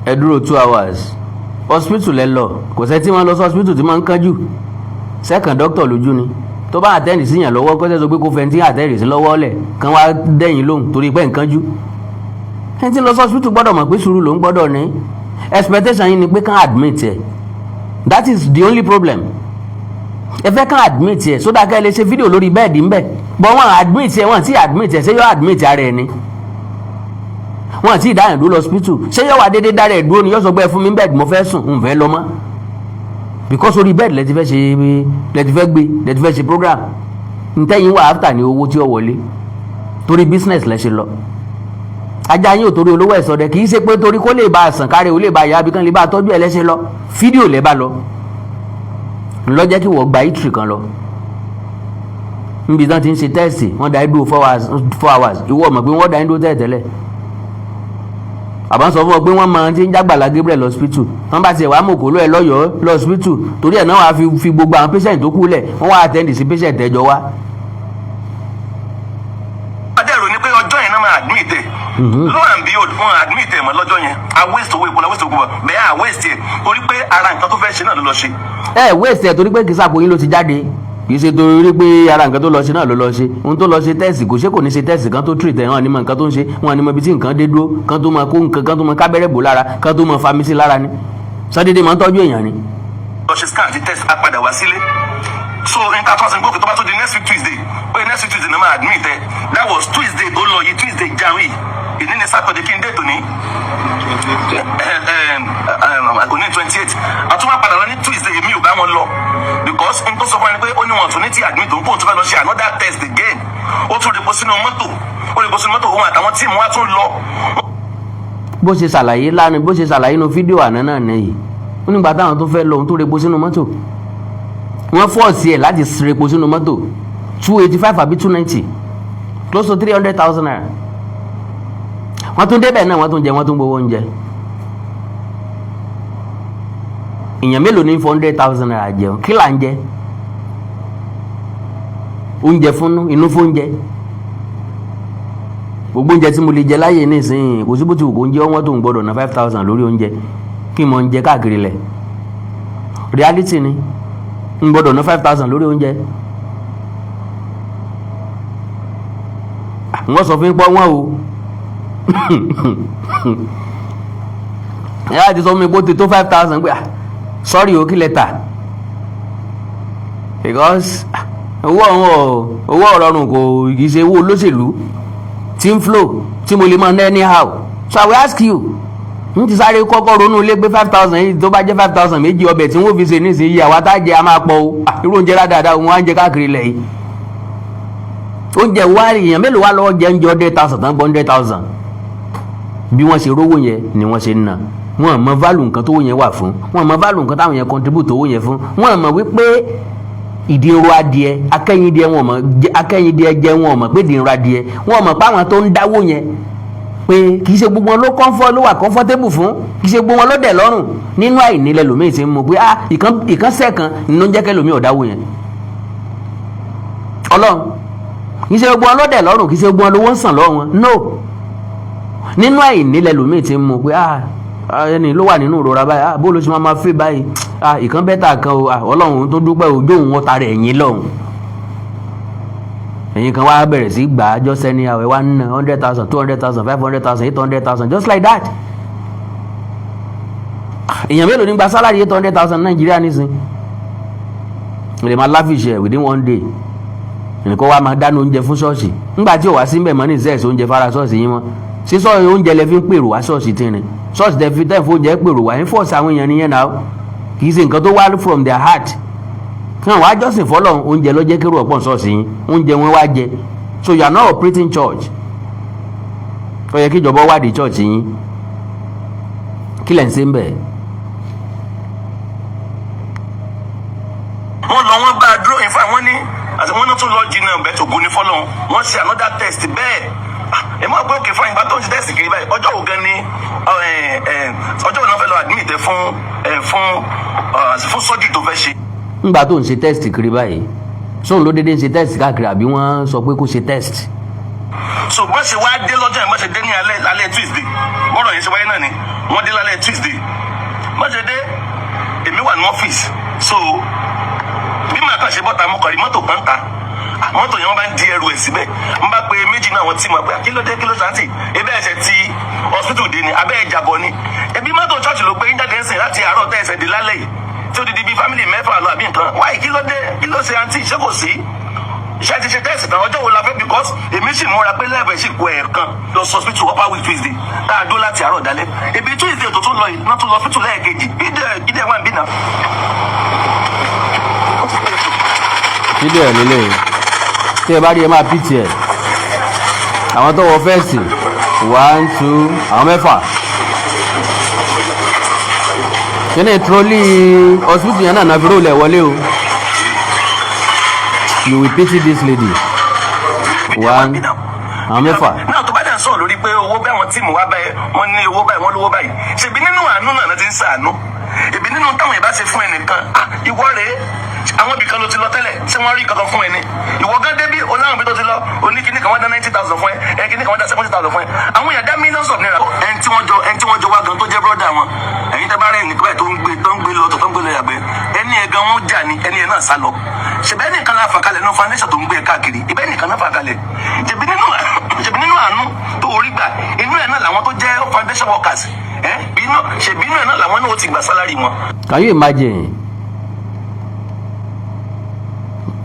[SPEAKER 1] Ẹ dúró 2 hours hospital lẹ lọ. Kò sẹ́ tí wọ́n lọ sí hospital tí wọ́n ń kánjú. Second doctor lójú ni tó bá attend síyàn lọ́wọ́, kó sẹ́ sọ pé kó fẹ́ tí attend sí lọ́wọ́ lẹ̀ kán wá dẹ́yìn lóhùn torí pé ń kánjú. Ẹni tí ń lọ sí hospital gbọ́dọ̀ mọ̀ pé sùúrù ló ń gbọ́dọ̀ ní. Expectation yín ni pé kán admit ẹ̀. That is the only problem. Ẹ fẹ́ kàn admit ẹ̀ sódà kẹ́ ẹ lè ṣe fídíò lórí bed ńbẹ̀, bọ́ wọ́n admit ẹ̀, wọ́n ti admit ẹ̀. Ṣé yóò admit ara ẹ̀ ni? Wọ́n ti dáyàn dúró lọ hospital, ṣé yóò wá déédéé dára ẹ̀ dúró ni? Yóò sọ pé ẹ fún mi bed, mo fẹ́ sùn, n fẹ́ lọ mọ́, because orí bed lẹ ti fẹ́ ṣe, lẹ ti fẹ́ gbé, lẹ ti fẹ́ ṣe program. Ntẹ́yìn wà after ní owó tí ó wọlé, torí business lẹ ṣe lọ. Ajá yín ò torí olówó ẹ̀sọ́ dẹ, kì í ṣe pé torí kó lè bá a sàn kárẹ̀, ó lè bá a yá abí kan lè bá a tọ́jú ẹ̀ lẹ́sẹ̀ lọ. Fídíò lẹ́ bá lọ ńlọ́jẹ́ kí wọ́n gba ìtìrì kan lọ níbi tí wọ́n ti ń ṣe test. Wọ́n dá dúró 4 hours, 4 hours. Ìwọ mọ̀ pé wọ́n dá dúró tẹ́lẹ̀ tẹ́lẹ̀. Àbá sọ fún ọ pé wọ́n máa ti ń jágbàlá Gabriel hospital. Wọ́n bá tiẹ̀ wá mọ̀kòló ẹ̀ lọ́yọ̀ọ́ lọ́sibítù, torí ẹ̀ náà wàá fi gbogbo àwọn patient tó kú lẹ̀, wọ́n wá attend sí patient ẹ̀jọ̀ wá.
[SPEAKER 2] Adẹ́rù ni pé ọjọ́ yẹn náà máa admit ẹ̀. Lo and behold, wọn admit ẹ̀ mọ́ lọ́jọ́ yẹn. A waste owó epo la waste owó bẹ́ẹ̀, a waste ẹ̀ torí pé ara nǹkan tó fẹ́ ṣe náà ló lọ ṣe.
[SPEAKER 1] Ẹ waste ẹ̀ torí pé kì í sàpò yín ló ti jáde, kì í ṣe torí pé ara nǹkan tó lọ ṣe náà ló lọ ṣe. Ohun tó lọ ṣe test, kò ṣe, kò ní ṣe test kan tó treat ẹ̀ hàn ní mọ nǹkan tó ń ṣe. Wọn ní mọ ibi tí nǹkan dé dúró kan tó máa kó nǹkan kan, tó máa kábẹ́rẹ́ bò lára kan, tó máa fami sí lára ni. Sọdédé máa ń tọ́jú èèyàn ni.
[SPEAKER 2] Lọ ṣe scan àti test, a padà wá sílé. So nǹkan tó ń sọ pé tó bá tó di next week Tuesday, pé next week Tuesday náà máa admit ẹ. That was Tuesday tó lọ yìí, Tuesday january. Ìní ní Saturday, kí n dé tòní òní 28. Àtúwọ́n padà lọ ní Tuesday. Èmi ò bá wọn lọ because n tó sọ fún ẹni pé ó ní wọn tún ní tí admit òun, kó òun tún fẹ́ lọ ṣe another test again. Ó tún repo sínú mọ́tò, ó repo sínú mọ́tò, òun àtàwọn team wa tún lọ.
[SPEAKER 1] Bó ṣe ṣàlàyé lánàá, bó ṣe ṣàlàyé inú fídíò àná náà nìyí, ó nígbà táwọn tó fẹ́ lọ, òun tó repo sínú mọ́tò, wọ́n force ẹ̀ láti repo sínú mọ́tò, 285 àbí 290, close to ₦300,000. Wọ́n tún débẹ̀ náà, wọ́n tún jẹ, wọ́n tún gbowó oúnjẹ. Èèyàn mélòó ní ₦400,000 jẹun? Kí là ń jẹ? Oúnjẹ fúnnú inú fóúnjẹ, gbogbo oúnjẹ tí mo lè jẹ láyé nísìnyí, kò sí bó ti wù kó oúnjẹ ọwọ́n tó ń gbọ́dọ̀ ná 5,000 lórí oúnjẹ. Kí mo ń jẹ káàkiri lẹ̀, reality ni, ń gbọ́dọ̀ ná 5,000 lórí oúnjẹ. Wọ́n sọ fún pọ́ wọ́n o, ẹ á ti sọ fún mi pé ó ti tó 5,000 pé sorry o, kí lẹ tà? Because owó ọ̀hún, owó ọ̀rọ̀rùn, kò kì í ṣe owó olóṣèlú tí ń flow tí mo lè máa ná anyhow. So I will ask you, n ti sáré kọ́kọ́ ronú ilé pé 5,000 yìí, tó bá jẹ́ 5,000 méjì, ọbẹ̀ tí wọ́n fi ṣe nísìnyí, àwa tá a jẹ a máa pọ̀ o. Irú oúnjẹ dáadáa òun á ń jẹ káàkiri ilẹ̀ yìí. Oúnjẹ wa, èèyàn mélòó wá lọ́wọ́ jẹ oúnjẹ 100,000 tán gbọ́ 100,000? Bí wọ́n ṣe rówó yẹn ni wọ́n ṣe ń ná. Wọ́n mọ value nǹkan tó yẹn wà fún, wọ́n mọ value nǹkan táwọn yẹn contribute owó yẹn fún. Wọ́n mọ̀ wípé ìdí irun adìẹ akẹ́yìndìẹ, wọn mọ̀ akẹ́yìndìẹ jẹ, wọn mọ̀ pé ìdí irun adìẹ. Wọn mọ̀ pé àwọn tó ń dáwó yẹn, pé kì í ṣe gbogbo wọn ló comfort, ló wà comfortable fún, kì í ṣe gbogbo wọn ló dẹ̀ lọ́rùn. Nínú àìnílẹ̀ lòmíì ti ń mú pé ah, ìkànsẹ̀ kan nínú jẹ́ kẹ́lòmíì ọ̀dáwó yẹn. Ọlọ́run, kì í ṣe gbogbo wọn ló dẹ̀ lọ́rùn, kì í ṣe gbogbo wọn lówó ń sàn lọ́wọ́ wọn. No, nínú àìnílẹ̀ lòmíì ti ń mú pé ah, ẹni ló wà nínú ìrora báyìí, ah, bó ló ṣe máa máa fẹ́ báyìí? Ah, ìkan better kan o. Ah, Ọlọ́run tó dúpẹ́ ojú òun, wọ́n ta rẹ̀ ẹ̀yìn lọ́hùn. Ẹ̀yin kan wá bẹ̀rẹ̀ sí gbà á just anyhow. Ẹ̀ wá ń ná 100,000, 200,000, 500,000, 800,000, just like that. Èèyàn mélòó ní gba salary 800,000 Nàìjíríà nísìn? Lè máa lavish ẹ̀ within one day. Nìkan wá máa dáná oúnjẹ fún ṣọ́ọ̀ṣì ńgbà tí ò wá sí mbẹ̀ mọ́ ní ìṣe oúnjẹ fara ṣọ́ọ̀ṣì yín mọ́. Sí sọ́ọ̀ oúnjẹ lẹ fi ń pèrò wá ṣọ́ọ̀ṣì tí ni ṣọ́ọ̀ṣì tẹ fi tẹ́ fún oúnjẹ pèrò wá ń force àwọn èèyàn nìyẹn náà. Kì í ṣe nǹkan tó wá from their heart kí wọn wá jọ́sìn fọlọ́. Oúnjẹ ló jẹ́ kérò ọ̀pọ̀ ṣọ́ọ̀ṣì yín, oúnjẹ wọn wá jẹ. So you are not operating church. Ó yẹ kí ìjọba wádìí church yín. Kí lẹ̀ ń ṣe ń bẹ̀?
[SPEAKER 2] Wọ́n lọ, wọ́n bá a dúró. In fact, wọ́n ní àti wọ́n náà tún lọ jìnnà bẹ́ẹ̀ tó gún ní fọ́lọ́run. Wọ́n ṣe another test bẹ́ẹ̀. Ẹ mọ̀ pé okay fine, ìgbà tó ń ṣe test kiri báyìí, ọjọ́ wo gan ni ọjọ́ wo náà fẹ́ lọ admit ẹ fún surgery tó fẹ́ ṣe?
[SPEAKER 1] Ńgbà tó ń ṣe test kiri báyìí, sóun ló dédé ń ṣe test káàkiri, àbí wọ́n sọ pé kó ṣe test?
[SPEAKER 2] So bọ́n ṣe wá dé lọ́jọ́ yẹn, bọ́n ṣe dé ní alẹ́ alẹ́ Tuesday, bọ́rọ̀ yẹn ṣe wáyé náà ni wọ́n dé lálẹ́ Tuesday. Bọ́n ṣe dé, èmi wà ní ọ́fíìsì. So bí màá kàn ṣe bọ́ta, mo kàn rí mọ́tò kan ta. Mọ́tò yẹn, wọ́n bá ń di ẹrù ẹ̀ síbẹ̀. N bá pe méjì náà, wọ́n ti mọ̀ pé kí ló dé, kí ló ṣàǹtì ebe ẹ̀ṣẹ̀ ti hospital dé ni abẹ́ ẹ̀jàbọ̀ ni, ebi mọ́tò church ló gbé ń jáde ń sìn láti àárọ̀ tẹ́ ẹsẹ̀ dé lálẹ́ yìí. Tí ó di di bíi family mẹ́fà lọ àbí nǹkan wáyé. Kí ló dé? Kí ló ṣe àǹtí? Ṣé kò sí iṣẹ́ ti ṣe test tán? Ọjọ́ wo la fẹ́? Because èmi sì múra pé lẹ́ẹ̀bẹ̀ sì kó ẹ̀ẹ̀kan lọ sọ hospital upper week Tuesday tá a dó láti àárọ̀ dálẹ́. Ibi Tuesday tó tún lọ yìí náà tún lọ hospital lẹ́ẹ̀kejì. Ìdí ẹ̀ wà ń bí náà.
[SPEAKER 1] Fídíò ẹ̀ lélẹ̀ tí ẹ bá rí, ẹ máa pìtì ẹ̀. Àwọn tó wọ vest, one, two, àwọn mẹ́fà. Kíní trolley hospital yẹn náà fi roll ẹ̀ wọlé o. You will pity this lady. One, àwọn mẹ́fà.
[SPEAKER 2] Náà tó bá dẹ̀ ń sọ̀rọ̀ lórí pé owó bẹ́ẹ̀, wọ́n team wá báyìí, wọ́n ní owó báyìí, wọ́n lówó báyìí. Ṣèbí nínú àánú náà ti ń sàánú. Ìbí nínú táwọn ìbá ṣe fún ẹnìkan, ah, ìwọ rèé, àwọn ibì kan ló ti lọ tẹ́lẹ̀. Ṣé wọ́n rí kankan fún ẹni? Ìwọ gán débí oláwọn ibi tó ti lọ, oní kíní kan wọ́n dá 90,000 fún ẹ, ẹ kíní kan wọ́n dá 70,000 fún ẹ. Àwọn èèyàn dá millions of naira. Ẹni tí wọ́n jọ wá gan tó jẹ́ brother wọn, ẹ̀yin tẹ́ bá rẹ̀ nìkan báyìí tó ń gbé lọ tó ń gbé lọ yàgbẹ́, ẹni ẹ̀ gan wọ́n jà ní, ẹni ẹ̀ náà sá lọ. Ṣèbẹ́ nìkan la fà kalẹ̀ ní foundation tó ń gbé káàkiri, ìbẹ́ nìkan náà fà kalẹ̀. Ṣèbí nínú àánú tó orí gbà, inú ẹ̀ náà làwọn tó jẹ́ foundation workers ẹ̀ bínú, ṣèbí inú ẹ̀ náà làwọn náà ó ti gbà salary wọn.
[SPEAKER 1] Can you imagine?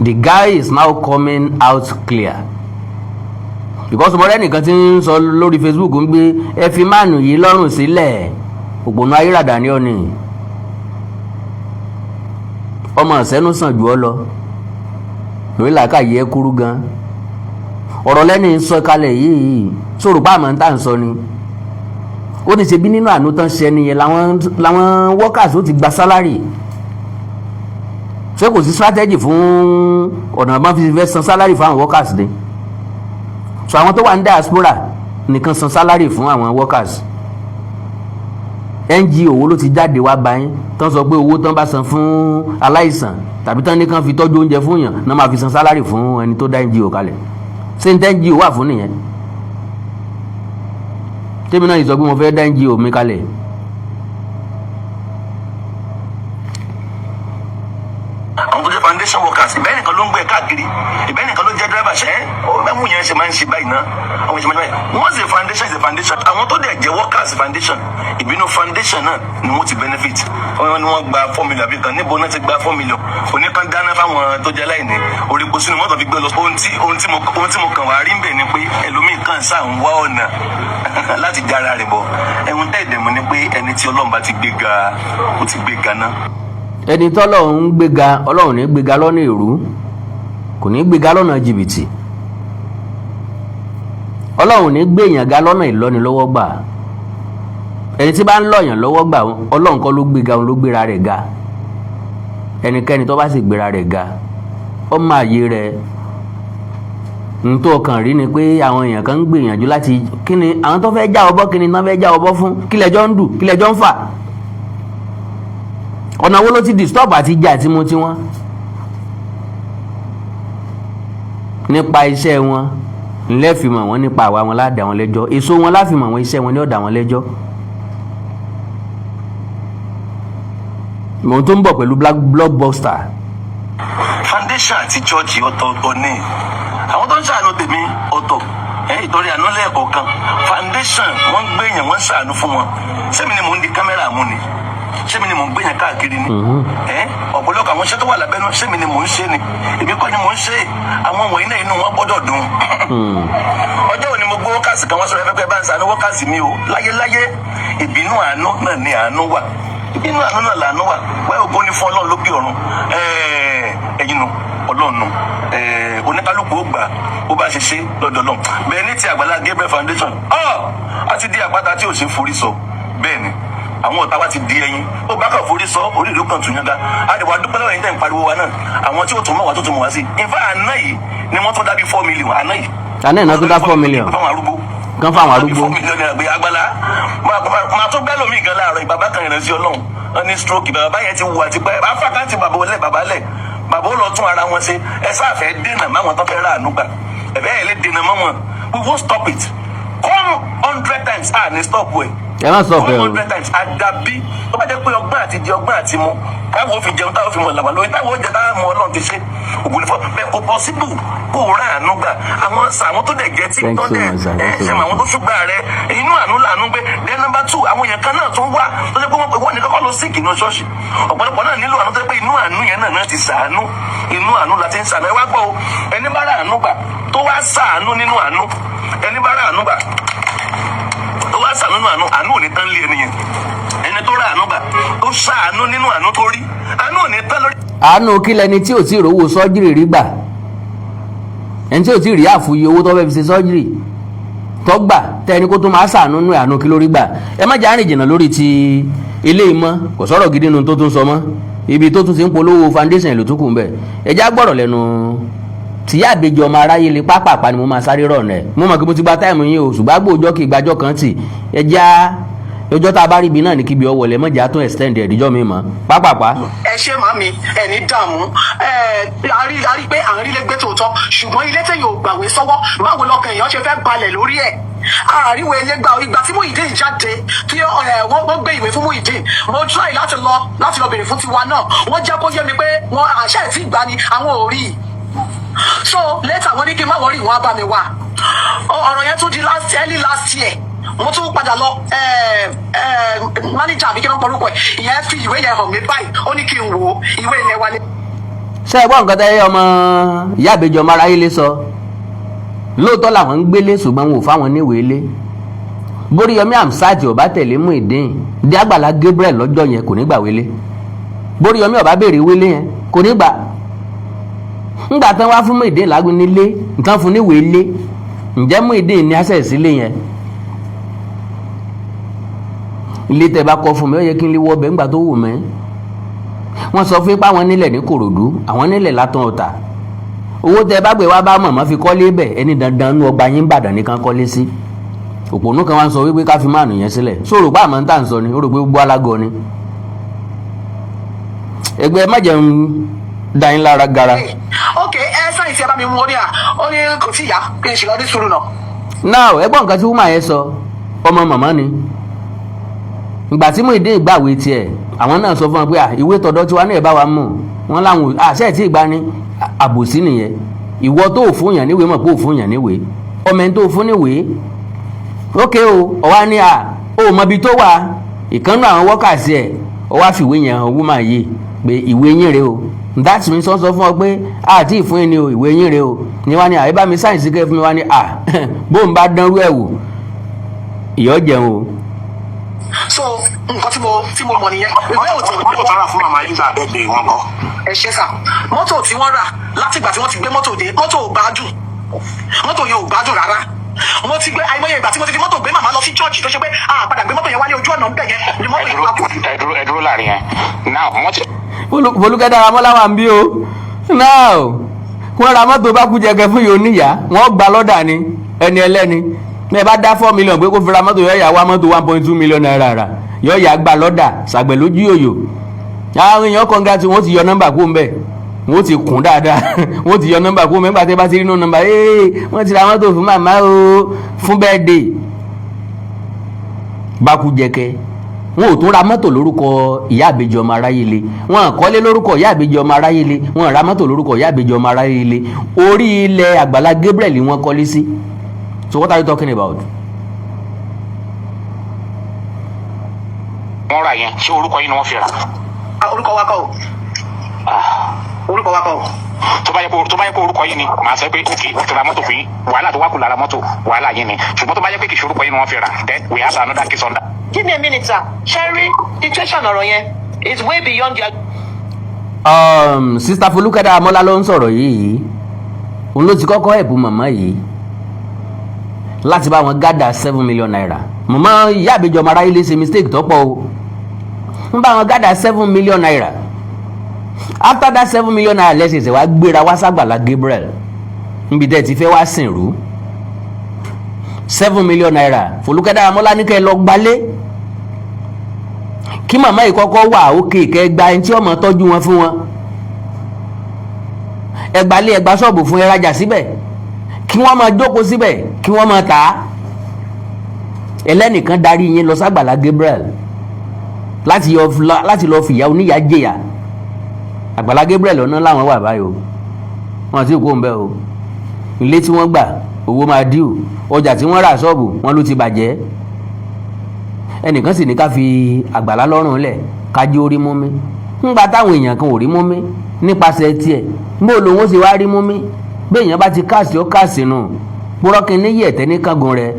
[SPEAKER 1] The guy is now coming out clear because mo rẹ́nìkan tí ń sọ lórí Facebook ń gbé ẹ fi máàlù yìí lọ́rùn sílẹ̀. Òpònú ayérádà ni ọ́ ni, ọmọ ìsẹ́nu sàn jù ọ́ lọ lórí làákàyè ẹ kúrú gan. Ọ̀rọ̀ lẹ́ni sọ kalẹ̀ yìí sọ̀rọ̀ pa àmọ́ ń tà ń sọ ni ó ní ṣe bí nínú àánú tán ṣe nìyẹn làwọn workers ó ti gba salary. Ṣé kò sí strategy fún ọ̀nà àbá fi fẹ́ san salary fún àwọn workers ni? So àwọn tó wà ní diaspora nìkan san salary fún àwọn workers. NGO wo ló ti jáde wá báyìí tán sọ pé owó tán bá san fún aláìsàn tàbí tán ní kàn fi tọ́jú oúnjẹ fún yàn náà máa fi san salary fún ẹni tó dá NGO kalẹ̀? Ṣé ní tẹ́ NGO wà fún nìyẹn? Tèmi náà yìí sọ pé mo fẹ́ dá NGO mi kalẹ̀.
[SPEAKER 2] Àwọn tó jẹ́ foundation workers, ìbẹ́ nìkan ló ń gbé káàkiri, ìbẹ́ nìkan ló jẹ́ driver. Ṣẹ́ ó bẹ́ẹ̀ mú yẹn ṣe máa ń ṣe báyìí náà, àwọn ìṣe máa ń ṣe báyìí. Once a foundation is a foundation, àwọn tó dẹ̀ jẹ́ workers foundation, ìbínú foundation náà ni wọ́n ti benefit. Wọ́n ní wọ́n gba 4 million àbí kan. Níbo náà ti gba 4 million? Oníkan dáná fáwọn tó jẹ́ láìní orí kò sínú mọ́tò fi gbé lọ. Ohun tí mo kàn wá rí ń bẹ̀ ni pé ẹlòmíì kan sáà ń wá ọ̀nà láti jára rẹ̀ bọ̀. Ẹ̀hún tẹ́ ìdẹ̀mú ni pé ẹni tí Ọlọ́run bá ti gbé ga, ó ti gbé ga náà.
[SPEAKER 1] Ẹni tọ́lọ́run ń gbéga, Ọlọ́run ní gbéga lọ́nà èrú, kò ní gbéga lọ́nà jìbìtì. Ọlọ́run ní gbéyàn ga lọ́nà ìlọ́nilọ́wọ́ gbà. Ẹni tí bá ń lọ̀yàn lọ́wọ́ gbà, Ọlọ́run kọ́ ló gbéga, òun ló gbéra rẹ̀ ga. Ẹnikẹ́ni tó bá sì gbéra rẹ̀ ga, ó máa yé rẹ̀. N tó kàn rí ni pé àwọn èèyàn kan ń gbìyànjú láti kí ni àwọn tó fẹ́ já ọbọ̀, kí ni tán fẹ́ já ọbọ̀ fún? Kí lẹ́jọ́ ń dù? Kí lẹ́jọ́ ń fà? Ọ̀nà wo ló ti disturb àti jẹ àti mu tiwọn nípa iṣẹ́ wọn ńlẹ́fìmọ̀ wọn, nípa àwa wọn ládàá wọn lẹ́jọ́, èso wọn láfìmọ̀ wọn, iṣẹ́ wọn ní ọ̀dà wọn lẹ́jọ́. Mò ń tó ń bọ̀ pẹ̀lú blockbuster.
[SPEAKER 2] Foundation àti church ọ̀tọ̀ọ̀tọ̀ ni. Àwọn tó ń ṣàánú tèmi ọ̀tọ̀ ẹ, ìtọ́rí àánú lẹ́ẹ̀kọ̀ọ̀kan. Foundation, wọ́n ń gbé èèyàn, wọ́n ń ṣàánú fún wọn. Sẹ́mi ni mò ń di kámẹ́rà mú ni? Sẹ́mi ni mò ń gbé èèyàn káàkiri ni? Ẹ ọ̀pọ̀lọpọ̀ àwọn iṣẹ́ tó wà lábẹ́nú, sẹ́mi ni mò ń ṣe ni? Èmi kọ́ ni mò ń ṣe. Àwọn wọ̀nyí náà, inú wọn gbọ́dọ̀ dùn. Ọjọ́ òní mo gbé workers kan wá sọ̀rọ̀ ẹ̀fẹ́ pé bá ń ṣàánú workers mi o. Láyéláyé, ìbínú àánú náà ni àánú wà, ìbínú àánú náà làánú wà. Wẹ́ ògo ni fún Ọlọ́run lókè ọ̀run. Ẹ̀yin nu Ọlọ́run nu oníkálukú ó gbà bó bá ṣe ṣe lọ́dọ̀ Ọlọ́run. Bẹ́ẹ̀ ní ti Àgbàlá Gabriel Foundation, ọ́ a ti di àpáta tí ò ṣe forí sọ. Bẹ́ẹ̀ ni àwọn ọ̀tá wa ti di ẹyin, ó bá kàn forí sọ orí ìlú kan tún yánnga. Àdìwà dúpẹ́ lọ́wọ́ ẹ̀yin tẹ̀ ń pariwo wa náà, àwọn tí ó tún mọ̀ wá tó tún mọ̀ wá sí. In fact, àná yìí ni wọ́n tún dábí 4 million àná yìí.
[SPEAKER 1] Àná ìná tó dá 4 million
[SPEAKER 2] fáwọn arúgbó.
[SPEAKER 1] Kan fáwọn arúgbó.
[SPEAKER 2] 4 million naira gbé Àgbàlá máa tó gbẹ́ lómi gan láàárọ̀. Bàbá kan ìrẹsì Ọlọ́run wọn ní stroke, bàbá yẹn ti wù àti pẹ́ bá fàkáǹtì bàbá olè bàbá lẹ̀, bàbá ó lọ tún ara wọn ṣe. Ẹ sáfẹ́ dènà máwọn tó fẹ́ rà àánú gbà, ẹ̀fẹ́ ẹ̀ lè dènà mọ́ wọn. We won't stop it. Come 100 times, ah, ní stop ẹ̀.
[SPEAKER 1] Ẹ má stop ẹ o.
[SPEAKER 2] 100 times àdàbí tó bá jẹ́ pé ọgbọ́n àti jẹ, ọgbọ́n àti mu, táwọn ò fi jẹun, táwọn ò fi mọ̀ làwà lórí, táwọn ò jẹ, táwọn mọ Ọlọ́run ti ṣe ògùn nífọ̀ bẹ́ẹ̀. Kò possible kó o rà àánú gbà. Àwọn àwọn tó dẹ̀ jẹ́ tí
[SPEAKER 1] Thank
[SPEAKER 2] tó
[SPEAKER 1] you so
[SPEAKER 2] dẹ̀
[SPEAKER 1] much, sir.
[SPEAKER 2] ẹ
[SPEAKER 1] Thank you so
[SPEAKER 2] ṣe mọ àwọn tó ṣùgbọ́n rẹ, inú àánú làánú gbé. Then number two, àwọn èèyàn kan náà tún wà tó jẹ́ pé wọ́n pè wọ́n ní kọ́kọ́ ló ló sick inú ṣọ́ọ̀ṣì. Ọ̀pọ̀lọpọ̀ náà nílò àánú, tó yẹ pé inú àánú yẹn náà ti sàánú. Inú àánú la ti ń sàánú. Ẹ wá gbọ́ o, ẹni bá rà àánú gbà tó wá sàánú nínú àánú, ẹni bá rà àánú gbà tó wá sàánú nínú àánú, àánú ò ní tán lé ẹni yẹn. Ẹni tó rà àánú gbà tó sàánú nínú àánú tó rí, àánú ò ní tán lórí.
[SPEAKER 1] Àánú kí lẹni tí ò tí ì rówó surgery rí gbà? Ẹni tí ò tí ì rí àfúyẹ owó tó fẹ́ fi ṣe surgery tó gbà, tẹ́ni kó tó máa ṣàánú nù, àánú kí lórí gbà? Ẹ má jẹ́ àrìn jìnnà lórí ti eléyìí mọ́. Kò sọ̀rọ̀ gidi nu tó tún sọ mọ́. Ibi tó tún ti ń polówó foundation ìlú tó kù ń bẹ̀. Ẹ já gbọ́rọ̀ lẹ́nu tìyá àbejì ọmọ aráyé lè pápápá ni mo máa sáré rọ̀ nẹ̀. Mo mọ̀ kí mo ti gba time yín o, ṣùgbọ́n àgbò ọjọ́ kí ìgbàjọ́ kan tì. Ẹ já ọjọ́ tá a bá rí ibi náà ní kíbi ọwọ́lẹ̀ mọ̀já tún extend ẹ̀ díjọ́ mi mọ́ pápápá.
[SPEAKER 3] Ẹ ṣe, màmí, ẹ ní dààmú. Ẹ a rí pé à ń rí lẹ́gbẹ́ tòótọ́, ṣùgbọ́n ilé téèyàn ò gbàwé sọ́wọ́, báwo lọkàn èèyàn ṣe fẹ́ balẹ̀ lórí ẹ̀? Àríwé ilé gbà. Ìgbà tí Muyideen jáde, tí wọ́n gbé ìwé fún Muyideen, mo try láti lọ béèrè fún tiwa náà. Wọ́n jẹ́ kó yé mi pé wọ́n àṣẹ tí ìgbà ni àwọn ò rí i. So later, wọ́n ní kí n má worry, wọ́n á bá mi wá. Ọ̀rọ̀ yẹn tún di last early last year, mo tún padà lọ. Manager àbí kí ló ń porúkọ ẹ̀, ìyẹn fi ìwé yẹn hàn mí báyìí. Ó ní kí n wò ó, ìwé yẹn wálé.
[SPEAKER 1] Ṣé ẹ gbọ́ nǹkan tẹ́ ọmọ ìyá àbèjì ọmọ aráyé lè sọ? Lóòótọ́ làwọn ń gbélé, ṣùgbọ́n wọn ò fáwọn níwèé lé. Bóríyọmí Hamzat ọba tẹ̀lé Muyideen dé Àgbàlá Gabriel lọ́jọ́ yẹn, kò ní gbà wélé. Bóríyọmí ọba béèrè wélé yẹn, kò ní gbà. Ńgbà tán wá fún Muyideen lágùn nílé nǹkan fún níwèé lé, ǹjẹ́ Muyideen ní access sílé yẹn? Ilé tẹ́ bá kọ́ fún mi, ó yẹ kí n lè wọ ọbẹ̀ ńgbà tó wù mí. Wọ́n sọ fún yín pé àwọn nílẹ̀ ní Kòròdú, àwọn nílẹ̀ látàn Ọ̀tà. Owó tẹ́ bá gbé wá bá mọ̀mọ́ fi kọ́lé bẹ̀, ẹni dandan nú ọgbà yín Ìbàdàn nìkan kọ́lé sí. Òpònú kan wá ń sọ wípé ká fi máàlù yẹn sílẹ̀. Sóòrò pé àmọ́ ń tà ń sọ ni ó rò pé gbogbo alágọ ni ẹgbẹ́ má jẹun dá yín lára gara.
[SPEAKER 3] Ok, ẹ sáyìn tí ẹ bá mi mú. Ó ní à, ó ní kò tí ì yá, kí n ṣe lọ ní sùúrù náà.
[SPEAKER 1] Now, ẹ gbọ́ nǹkan tí woman yẹn sọ. Ọmọ màmá ni. Ìgbà tí Muyideen gbàwé tiẹ̀, àwọn náà sọ fún wọn pé à, ìwé tọ̀dọ̀ tiwa náà, ẹ̀ bá wa mú wọn láwọn àṣẹ tí ìgbà ní àbòsí nìyẹn. Ìwọ tó ò fún yàn níwèé mọ̀ pé ò fún yàn níwèé, ọmọ ẹni tó fún níwèé. Ókè o, ọwá ní à ó mọ ibi tó wà. Ìkànnì àwọn wọ́kàsí ẹ̀, ó wá fìwé yẹn hàn woman yìí pé ìwé yín rèé o. That means wọ́n sọ fún ọ pé àti ìfún yín ni o, ìwé yín rèé o. Ní wá ní àyè bá mi sign sí kẹ́ fún mi. Wá ní à, bóun bá dánrú ẹ̀ wò, ìyọ́ jẹun o.
[SPEAKER 3] So nǹkan tí mo mọ̀ nìyẹn. Ìwé ò tí
[SPEAKER 4] Mọ́tò tó rà fún màmá yín gbà bẹ́ẹ̀ wọn kọ́?
[SPEAKER 3] Ẹ ṣe sà. Mọ́tò tí wọ́n rà, látìgbà tí wọ́n ti gbé mọ́tò dé, mọ́tò ò gbádùn. Mọ́tò yẹn ò gbádùn rárá. Mo ti gbé àìmọye ìgbà tí mo ti fi mọ́tò gbé màmá lọ sí church, tó ṣe pé a padà gbé mọ́tò yẹn wálé, ojú ọ̀nà ń bẹ̀ yẹn ni mọ́tò
[SPEAKER 4] Ẹ
[SPEAKER 3] yẹn
[SPEAKER 4] dúró.
[SPEAKER 3] wá kú.
[SPEAKER 4] Ẹ dúró, ẹ dúró láàrin yẹn. Now, mọ́tò
[SPEAKER 1] Folúkẹ́ Dáramọ́lá wà ń bí o. Now, wọ́n ra mọ́tò bá kú jẹgẹ fún yìí, oníyà wọ́n gba lọ́dà ni. Ẹni ẹlẹ́ni ní ẹ bá dá 4 million pé kó fi ra mọ́tò, yọ yà wá mọ́tò ₦1.2 million rà, yọ yà gba lọ́dà sàgbẹ̀ lójú yòyò. Àwọn èèyàn kọ̀ǹga tí wọ́n ti yọ nọ́mbà kó ń bẹ̀, wọ́n ti kún dáadáa, wọ́n ti yọ nọ́mbà kó ń bẹ̀. Nígbà tí ẹ bá ti rí nínú nọ́mbà, ee, wọ́n ti ra mọ́tò fún màmá o fún birthday. Bákú jẹkẹ, wọn ò tún ra mọ́tò lórúkọ ìyá àbèjì ọmọ aráyé le. Wọn kọ́lé lórúkọ ìyá àbèjì ọmọ aráyé le. Wọn ra mọ́tò lórúkọ ìyá àbèjì ọmọ aráyé le. Orí ilẹ̀ Àgbàlá Gabriel wọn kọ́lé sí. So what are you talking about?
[SPEAKER 4] Wọ́n rà yẹn, ṣé orúkọ yín ni wọ́n fi rà?
[SPEAKER 3] Ah, orúkọ wa kọ́ o. Orúkọ wa kọ́ o.
[SPEAKER 4] Tó bá yẹ kó orúkọ yín ni, màá sọ pé ok, wọ́n ti ra mọ́tò fún yín, wàhálà tó wá kù lára mọ́tò, wàhálà yín ni. Ṣùgbọ́n tó bá yẹ pé kì í ṣe orúkọ yín ni wọ́n fi rà, then we have another case on that.
[SPEAKER 5] Give me a minute, sir. Sherry, situation ọ̀rọ̀ yẹn is way beyond your.
[SPEAKER 1] Sister Folúkẹ́ Dáramọ́lá ló ń sọ̀rọ̀ yìí. Òun ló ti kọ́kọ́ ẹ̀bùn màmá yìí láti bá wọn gather ₦7 million. Màmá ìyá àbíjọ ọmọ aráyé lè ṣe mistake tọ́pọ̀ o. Ń bá wọn gather ₦7 million. After that ₦7 million, lẹ́sẹ̀sẹ̀ wá gbéra wá sàgbàlá Gabriel níbi tẹ́ ẹ ti fẹ́ wá sìn rú. ₦7 million, Folúkẹ́ Dáramọ́lá ní kẹ́ ẹ lọ gbalé kí màmá yìí kọ́kọ́ wà òkè, kẹ́ ẹ gba ẹni tí ọmọ tọ́jú wọn fún wọn. Ẹ gbalé, ẹ gba ṣọ́ọ̀bù fún, ẹ rajà síbẹ̀, kí wọ́n máa jókòó síbẹ̀, kí wọ́n máa tà á. Ẹlẹ́nìkan darí yín lọ sàgbàlá Gabriel láti lọ fìyà oníyà jẹyà. Àgbàlá Gabriel ọ̀nà làwọn wà báyìí o, wọn àti kó ń bẹ́ o. Ilé tí wọ́n gbà, owó máa dí o. Ọjà tí wọ́n rà ṣọ́ọ̀bù wọn ló ti bàjẹ́. Ẹnìkan sì ní ká fi àgbàlá lọ́rùn lẹ̀ kájí orí mú mi. Ńgbà táwọn èèyàn kan ò rí mú mi nípasẹ̀ tiẹ̀, bó lòun ó sì wá rí mú mi? Bí èèyàn bá ti káàsì, ó káàsì nù. Púrọ́kì níyì ẹ̀tẹ́ ní kángun rẹ̀,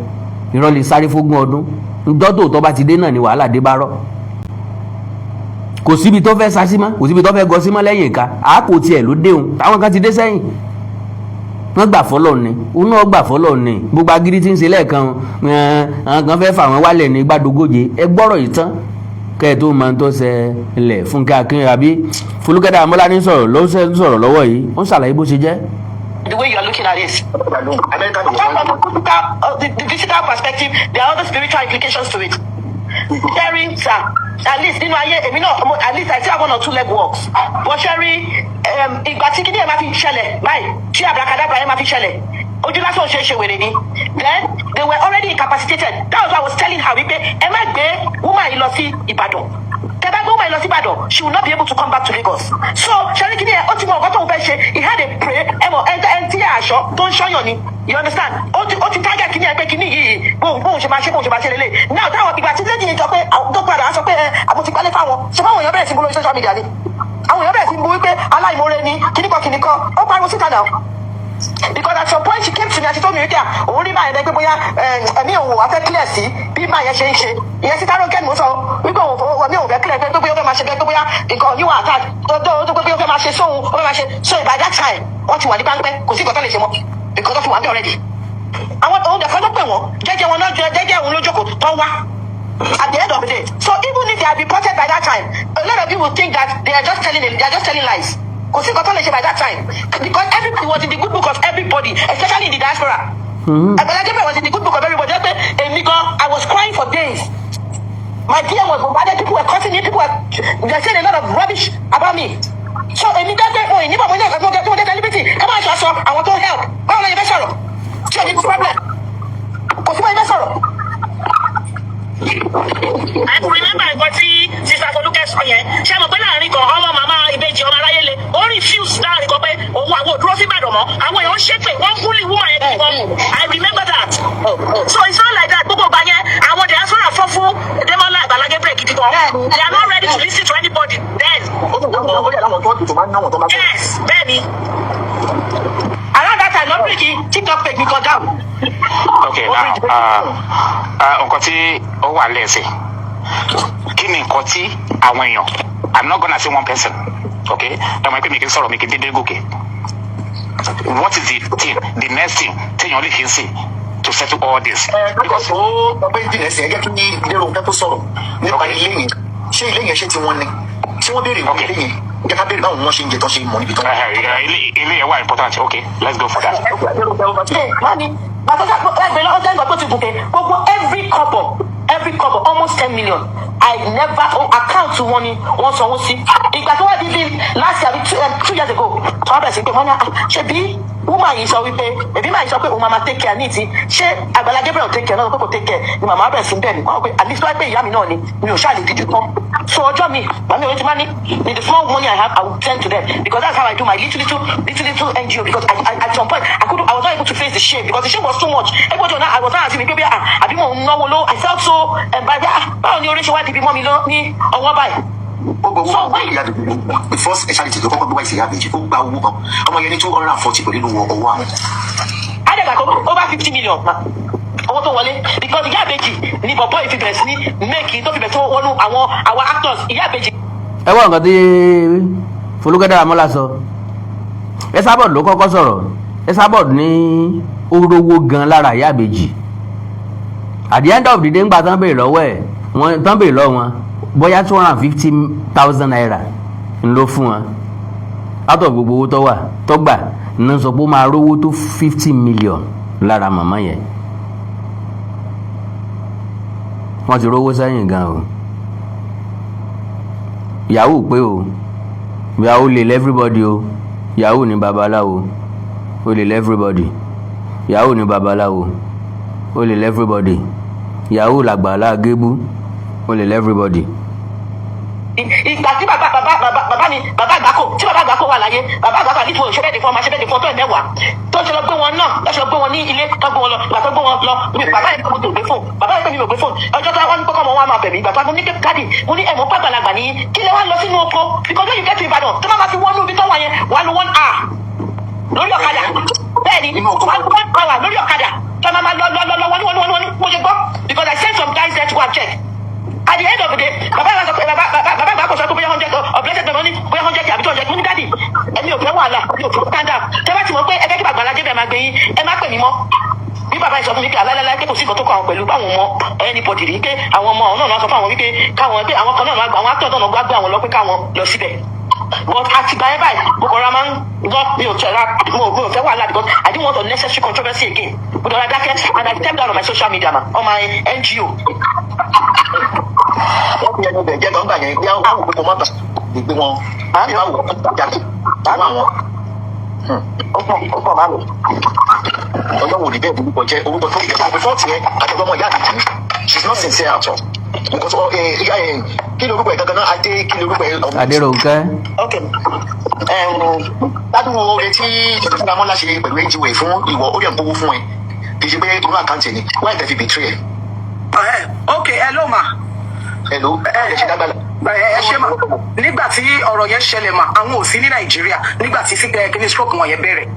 [SPEAKER 1] irọ́ lè sáré fógún ọdún, ǹjọ́ tòótọ́ bá ti dé náà ni wàhálà dé bá rọ́. Kò síbi tó fẹ́ sá sí mọ́, kò síbi tó fẹ́ gọ sí mọ́ lẹ́yìn ìka àákò tiẹ̀ ló déhùn. Táwọn kan ti dé sẹ́yìn, wọ́n gbà fọlọ́ ni, òun náà gbà fọlọ́ ni. Gbogbo agídí tí ń ṣe lẹ́ẹ̀kan, àwọn kan fẹ́ fà wọ́n wálẹ̀ ní gbàdógóje. Ẹ gbọ́rọ̀ yìí tán kẹ́ ẹ tó máa ń tó ṣẹlẹ̀. Fúnkẹ́ Akin àbí Folúkẹ́ Dáramọ́lá ní sọ̀rọ̀ ló ń sọ̀rọ̀ lọ́wọ́ yìí, ó ń ṣàlàyé bó ṣe jẹ́.
[SPEAKER 5] The way you are looking at it. Apart from the physical perspective, there are other spiritual implications to it. Sharing, sir, at least nínú ayé èmi náà, at least I still have one or two leg works. But sharing, ìgbà tí kíní ẹ̀ máa fi ṣẹlẹ̀ báyìí, tí abracadabra ẹ̀ máa fi ṣẹlẹ̀, ojú lásán ò ṣe é ṣe wèrè ni. Then they were already incapacitated. That was why I was telling her wípé ẹ má gbé woman yìí lọ sí Ìbàdàn. Tẹ́ bá gbé woman yìí lọ sí Ìbàdàn, she will not be able to come back to Lagos. So ṣẹ́rí kíní ẹ̀, ó ti mọ nǹkan tóun fẹ́ ṣe. He had a pray, ẹ mọ̀ ẹ ẹ tí aṣọ tó ń ṣọ́yàn ni, you understand? Ó ti target kíní ẹ pé kíní yìí, bóun ṣe máa ṣe, bóun ṣe máa ṣe lélẹ̀. Now táwọn ìgbà tí lady yìí sọ pé tó padà á sọ pé ẹ àbò ti gbálẹ̀ fáwọn ṣe, fáwọn èèyàn bẹ̀rẹ̀ sí bú lórí social media ni. Àwọn èèyàn bẹ̀rẹ̀ sí bú wípé aláìmoore ni, kíníkan kíníkan. Ó pariwo síta náà, because at some point she came to me and she told me wípé òun rí báyẹn pé bóyá ẹ̀mí òun wà fẹ́ clear sí bí máa yẹn ṣe ń ṣe ìyẹn sí Tárókẹ́ ni mo sọ wípé òun ẹ̀mí òun fẹ́ clear pé bóyá ó fẹ́ máa ṣe pé bóyá nǹkan oníwà attack tó pé bóyá ó fẹ́ máa ṣe sóhun, ó fẹ́ máa ṣe. So by that time wọ́n ti wà ní páńpẹ́, kò sí nǹkan tó lè ṣe mọ́ because tó fi wà ń bẹ̀ already. Àwọn òun dẹ̀kọ́ ló pè wọ́n, jẹ́jẹ́ wọn náà, jẹ́jẹ́ òun ló jókòó tó wá at the end of the day. So even if they had reported by that time, a lot of people think that they are just telling lies. Kò sí nǹkan tó lè ṣe by that time because everybody was in the good book of everybody, especially in the diaspora. Àgbàlá Gabriel was in the good book of everybody. Jẹ́ pé èmi gan, I was crying for days. My DM was bombarded. People were cursing me. People were they saying a lot of rubbish about me. So èmi dẹ́gbẹ́ mo ìníbọ̀ mo ní ẹ̀ka tí mo dé celebrity ká máa ṣe aṣọ àwọn tó help. Báwo la yẹ fẹ́ sọ̀rọ̀ tí o ní problem? Kò sí báyìí fẹ́ sọ̀rọ̀.
[SPEAKER 6] I could remember nǹkan tí Sister Folúkẹ́ sọ yẹn. Ṣé mo pé láàrin kan, ọmọ màmá ìbejì ọmọ aráyé le, ó refuse láàrin kan pé òun àwọn ò dúró sí Ìbàdàn mọ́. Àwọn èèyàn ṣépè, wọ́n bully woman yẹn gidi gan. I remember that. So it's not like that. Gbogbo ìgbà yẹn, àwọn diaspora fọ́ fún Demola Àgbàlá Gabriel gidi gan. They are not ready to listen to anybody then. Yes, bẹ́ẹ̀ni.
[SPEAKER 5] Around that time, lọ bíríkì TikTok page mi kan down.
[SPEAKER 4] Okay, now nǹkan tí ó wà lẹ́sẹ̀, kí ni nǹkan tí àwọn èèyàn, I'm not gonna say one person, okay? Ẹ mọ̀ pé mi kì í sọ̀rọ̀, mi kì í dédé gòkè. What is the thing, the next thing téèyàn lè ṣe sí to settle all this?
[SPEAKER 2] Ẹ because ó sọ pé ìdílé ẹsẹ̀, ẹ jẹ́ kí Lérò tó sọ̀rọ̀ nípa ilé yẹn. Ṣé ilé yẹn, ṣé tí wọ́n ní tí wọ́n béèrè ìwé ilé yẹn? Jẹ́ ká béèrè báwọn wọ́n ṣe ń jẹ tán, ṣe mọ̀ níbi tán.
[SPEAKER 4] Ilé yẹn wà important. Okay, let's go for that.
[SPEAKER 5] Mami, bàtà ẹgbẹ́ lọ́wọ́ sẹ́yìn tó ti gòkè gbogbo every kọ́bọ̀, every kọ́bọ̀, almost 10 million, I never, oh, account wọn ni wọ́n sanwó sí. Ìgbà tó wá di bí last year, 2 years ago, tó wá bẹ̀rẹ̀ sí pé wọ́n ní, ah, ṣe bí woman yìí sọ wípé ẹbí máa yìí sọ pé òun máa ma take care ní ti ṣé Àgbàlá Gabriel take care náà, pé kò take care ni. Màmá bẹ̀rẹ̀ sí bẹ́ẹ̀ ni wọ́n pé at least wáyé pé ìyá mi náà ni mi ò ṣáà lè díjú tán. So ọjọ́ mi, màmí òye ti máa ní in the small money I have, I will send to them because that's how I do my little little little little NGO, because I at some point I couldn't, I was not able to face the shame because the shame was too much. Everybody now, I was not assuming pé ah, àbí mo ń náwó ló. I felt so embarrassed. Ah, báwo ni orí ṣe wá di bí mọ́ mi lọ ní ọwọ́ báyìí?
[SPEAKER 2] Ó gbọ́ owó kan. Ìyá the first charity tó kọ́kọ́ gbé wá ìsìyá àbèjì, ó gba owó kan, ọmọ yẹn ní 240 pẹ̀lú nínú owó àwọn.
[SPEAKER 5] Adẹ́gbà kó over 50 million ma owó tó wọlé, because ìyá àbèjì ni bọ̀bọ̀ yìí fi bẹ̀rẹ̀ sí ní make, tó fi bẹ̀rẹ̀ sí wọnú àwọn actors, ìyá àbèjì.
[SPEAKER 1] Ẹ wọ́n nǹkan tí Folúkẹ́ Dáramọ́lá sọ. Esabod ló kọ́kọ́ sọ̀rọ̀. Esabod ní ó rówó gan lára ìyá àbèjì. At the end of the day, ńgbà tán béèrè lọ́wọ́ ẹ̀, wọ́n tán béèrè lọ́wọ́ wọn bóyá ₦250,000 ń ló fún wọn out of gbogbo owó tó wà tó gbà ní, sọ pé ó máa rówó tó 50 million lára màmá yẹn. Wọ́n ti rówó sẹ́yìn gan o. Yahoo pé o, yahoo lè lẹ́ everybody o. Yahoo ní babaláwo, ó lè lẹ́ everybody. Yahoo ní babaláwo, ó lè lẹ́ everybody. Yahoo làgbàlá gébú, ó lè lẹ́ everybody.
[SPEAKER 5] Ìgbà tí bàbá bàbá bàbá bàbá mi, bàbá Àgbákò, tí bàbá Àgbákò wà láyé, bàbá Àgbákò àti ìfowó ṣe bẹ́ẹ̀ dé fún ọmọ ṣe bẹ́ẹ̀ dé fún ọtọ́ ẹ̀ 10 tó ṣe lọ gbé wọn náà lọ́ṣọ́ lọ gbé wọn ní ilé tó gbé wọn lọ. Ìgbà tó gbé wọn lọ, bàbá yẹn kò tó gbé fóònù. Bàbá yẹn pé mi ò gbé fóònù ọjọ́ tó wọ́n ní kọ́kọ́ mọ́ wọn máa bẹ̀ mí. Ìgbà tó wọ́n ní káàdì, mo ní ẹ̀mọ́ pàgbàlagbà ní kí lẹ wá lọ sínú oko, because when you get to Ìbàdàn, tó bá máa fi wọ́n ibi tó wà yẹn, wà lọ one hour lórí ọ̀kadà. Bẹ́ẹ̀ ni, wà lọ one hour lórí ọ̀kadà tó máa máa lọ lọ lọ lọ wọ́n ní wọ́n ní wọ́n ní. Mo ṣe gbọ́, because I sent some guys there to go and check. At the end of the day, bàbá yẹn sọ pé bàbá bàbá bàbá àgbà kò sọ pé bóyá 100 of blessed memory, bóyá 100 àbí 200. Mo ní, "Daddy, ẹ̀mi ò fẹ́ wàhálà, mi ò fẹ́ stand up. Tẹ́ bá ti mọ̀ pé ẹ fẹ́ kí bàbá alájẹ́ bẹ́ẹ̀ máa gbé yín, ẹ má pè mí mọ́." Bí bàbá yìí sọ fún mi pé alálálá, pé kò sí nǹkan tó kọ àwọn pẹ̀lú báwọn ọmọ anybody rí, pé àwọn ọmọ àwọn náà sọ fún àwọn wípé káwọn, pé àwọn kan náà àwọn actor náà gbá àwọn lọ, pé káwọn lọ síbẹ̀. But àtìgbà yẹn báyìí, mo kọ̀ra máa ń lọ, mi ò tẹ̀ra, mo ò fẹ́ wàhálà, because I didn't want unnecessary controversy again. Mo dọ̀rọ̀ dákẹ́ and I stepped down on my social media, ma, on my NGO.
[SPEAKER 2] Wọ́n fi ẹnu bẹ̀ jẹ́ gbọ́ngbà yẹn bí wọ́n wò pé kò má bà lè gbé wọn bí wọ́n wò ó jáde fún àwọn.
[SPEAKER 5] Ó pọ̀ máa mi.
[SPEAKER 2] Ọlọ́run ò ní bẹ́ẹ̀ orúkọ jẹ́, orúkọ tó yẹ kó fọ́ọ̀tì yẹn àtẹ̀gbọ́mọ ìyá àdìtì. She is not sincere at all, because kí ni orúkọ ẹ̀ gangan náà? Adé, kí ni orúkọ ẹ̀?
[SPEAKER 1] Adéròǹkẹ́.
[SPEAKER 5] Ok.
[SPEAKER 2] Ládùúgbò oore tí Ìfúnramọ́lá ṣe pẹ̀lú NGO fún ìwọ, ó dẹ̀ ń kówó fún ẹ, kì í ṣe pé inú account ẹ̀ ni wáyé tẹ̀ fi betray ẹ̀.
[SPEAKER 3] Ok, hello ma.
[SPEAKER 2] Hello, ẹ ṣe dágbàlá.
[SPEAKER 3] Ẹ ṣe mà. Nígbà tí ọ̀rọ̀ yẹn ṣẹlẹ̀ mà, àwọn ò sí ní Nàìjíríà nígbà tí kíní stroke wọn yẹn bẹ̀rẹ̀.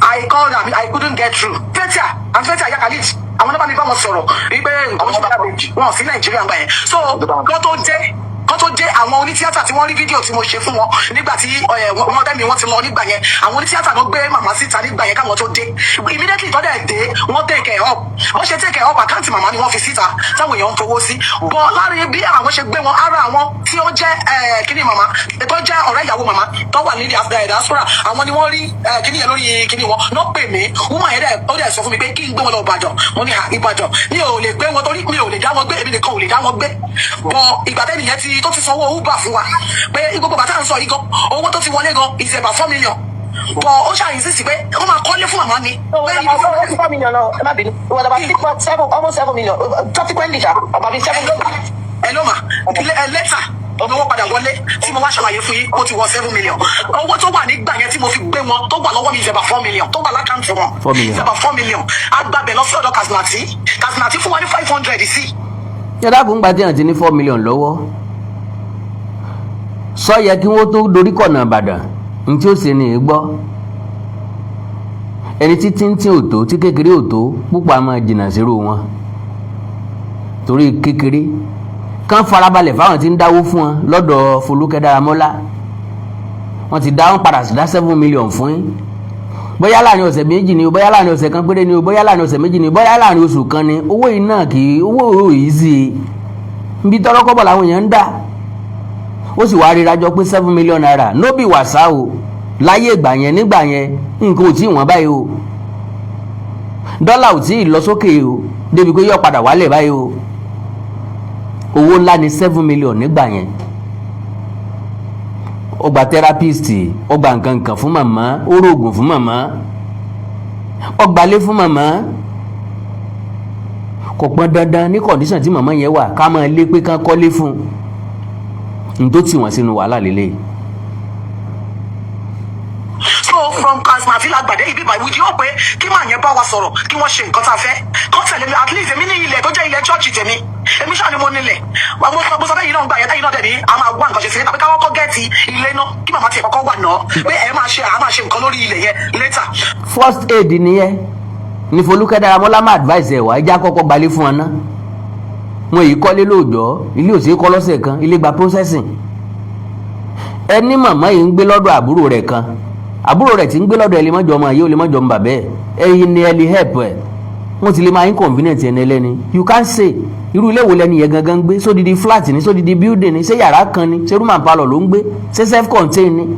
[SPEAKER 3] I called am, I couldn't get through. Fathia and Fathia Yakalit, àwọn náà bá mi bá wọn sọ̀rọ̀ wípé nǹkan ṣe bá wọn ò sí Nàìjíríà gbà yẹn. So kọ́ tó dé, àwọn onítíátà tí wọ́n rí fídíò tí mo ṣe fún wọn nígbà tí wọ́n tẹ́mi wọ́n ti lọ nígbà yẹn, àwọn onítíátà ló gbé màmá síta nígbà yẹn káwọn tó dé. Immediately tó dẹ̀ dé, wọ́n take it up. Wọ́n ṣe take it up, account màmá ni wọ́n fi síta táwọn èèyàn ń fowó sí bọ́. Láàrin bí àwọn ṣe gbé wọn, ara àwọn tí ó jẹ́ kíní màmá, tó jẹ́ ọ̀rẹ́ ìyàwó màmá tó wà ní diaspora, àwọn ni wọ́n rí kíní yẹn lórí kíní wọn náà pè mí. Woman yẹn dẹ̀ ó dẹ̀ sọ fún mi pé kí n gbé wọn lọ Ìbàdàn. Mo ní, "À, Ìbàdàn mi ò lè gbé wọn torí mi ò lè dá wọn gbé, èmi nìkan ò lè dá wọn gbé." Bọ ìgbà tẹ́nì yẹn ti tó ti sanwó Uber fún wa, pé gbogbo bàtà ń sọ yìí gan, owó tó ti wọlé gan is about 4 million, bọ ó ṣàyìn sí pé ó máa kọ́lé fún màmá ni.
[SPEAKER 5] It was about 4 million now. Ẹ má bínú. It was about 6.7, almost 7 million. Subsequently, sha, about 7 million.
[SPEAKER 3] Ẹ ló mà lẹ́tà owó padà wọlé tí mo wá ṣàlàyé fún yín, ó ti wọ 7 million. Owó tó wà nígbà yẹn tí mo fi gbé wọn, tó wà lọ́wọ́ mi is about 4 million, tó wà l'account wọn
[SPEAKER 1] 4 million.
[SPEAKER 3] is about 4 million. Agbábẹ̀ lọ sí ọ̀dọ̀ Kazinati. Kazinati fún wa ní 500 sí.
[SPEAKER 1] Ṣé dákun, gba tí yàn ti ní 4 million lọ́wọ́, sọ yẹ kí wọ́n tó dorí kọ̀nà Ìbàdàn ní tí ó ṣe ní í gbọ́. Ẹni tí tíntín ò tó, tí kékeré ò tó, púpọ̀ á máa jìnnà sírò wọn torí kékeré kán farabalẹ̀ fáwọn tí ń dáwó fún wọn lọ́dọ̀ Folúkẹ́ Dáramọ́lá. Wọ́n ti dá wọn padà sí dá 7 million fún yín, bóyá láàrin ọ̀sẹ̀ 2 ni o, bóyá láàrin ọ̀sẹ̀ kan péré ni o, bóyá láàrin ọ̀sẹ̀ 2 ni o, bóyá láàrin oṣù kan ni. Owó yìí náà kì í owó yìí sí i nbí tọ́rọ́kọ́bọ̀ làwọn èèyàn ń dà. Ó sì wá ríra jọ pé ₦7 million no be wàsá o láyé ìgbà yẹn. Nígbà yẹn, nǹkan ò tí ì wọ́n báyìí o, dọ́là ò tí ì lọ sókè o débi pé yóò padà wálẹ̀ báyìí o. Owó ńlá ni 7 million nígbà yẹn. Ó gba therapist, ó gba nǹkan kan fún màmá, ó rògùn fún màmá, ó gbalé fún màmá. Kò pọn dandan ní condition tí màmá yẹn wà ká máa lé pé ká kọ́lé fún un n tó tì wọ́n sínú wàhálà lélẹ́yìí.
[SPEAKER 3] So from Kazinati la gbàdé ibi báyìí with hope pé kí màá yẹn bá wa sọ̀rọ̀, kí wọ́n ṣe nǹkan tá a fẹ́ kọ́ tẹ̀lé mi. At least èmi ní ilẹ̀ tó jẹ́ ilẹ̀ church tèmi, èmi ṣáà ni mo nílẹ̀. Mo sọ bẹ́ẹ̀ yìí náà gbà yẹn, táyì náà dẹ̀ ní a máa wá nǹkan ṣe sí tàbí káwọ́ kọ́ get ilé náà, kí màmá tiẹ̀ kọ́kọ́ wà náà, pé ẹ máa ṣe, a máa ṣe nǹkan lórí ilẹ̀ yẹn later.
[SPEAKER 1] First aid nìyẹn ní Folúkẹ́ Dáramọ́lá máa advice ẹ̀ wá. Ẹja kọ́kọ́ gbalé fún wọn ná. Wọn èyí kọ́lé lóòjọ́, ilé ò sí kọ́ lọ́sẹ̀ kan, ilé gba processing. Ẹni màmá yìí ń gbé lọ́dọ̀ àbúrò rẹ̀ kan, àbúrò rẹ̀ tí ń gbé lọ́dọ̀ ẹ̀ lè mọ́jọ ọmọ yìí, ó lè mọ́jọ ọmọ bàbẹ́ ẹ̀. Ẹ̀yin ni ẹ lè help ẹ̀. Wọ́n ti lè máa inconvenient ẹni ẹlẹ́ni. You can say irú ilé wo lẹni yẹn gangan ń gbé? Sódìdí flat ní, sódìdí building ní, ṣé yàrá kan ní, ṣé room and parlour ló ń gbé, ṣé self contained ní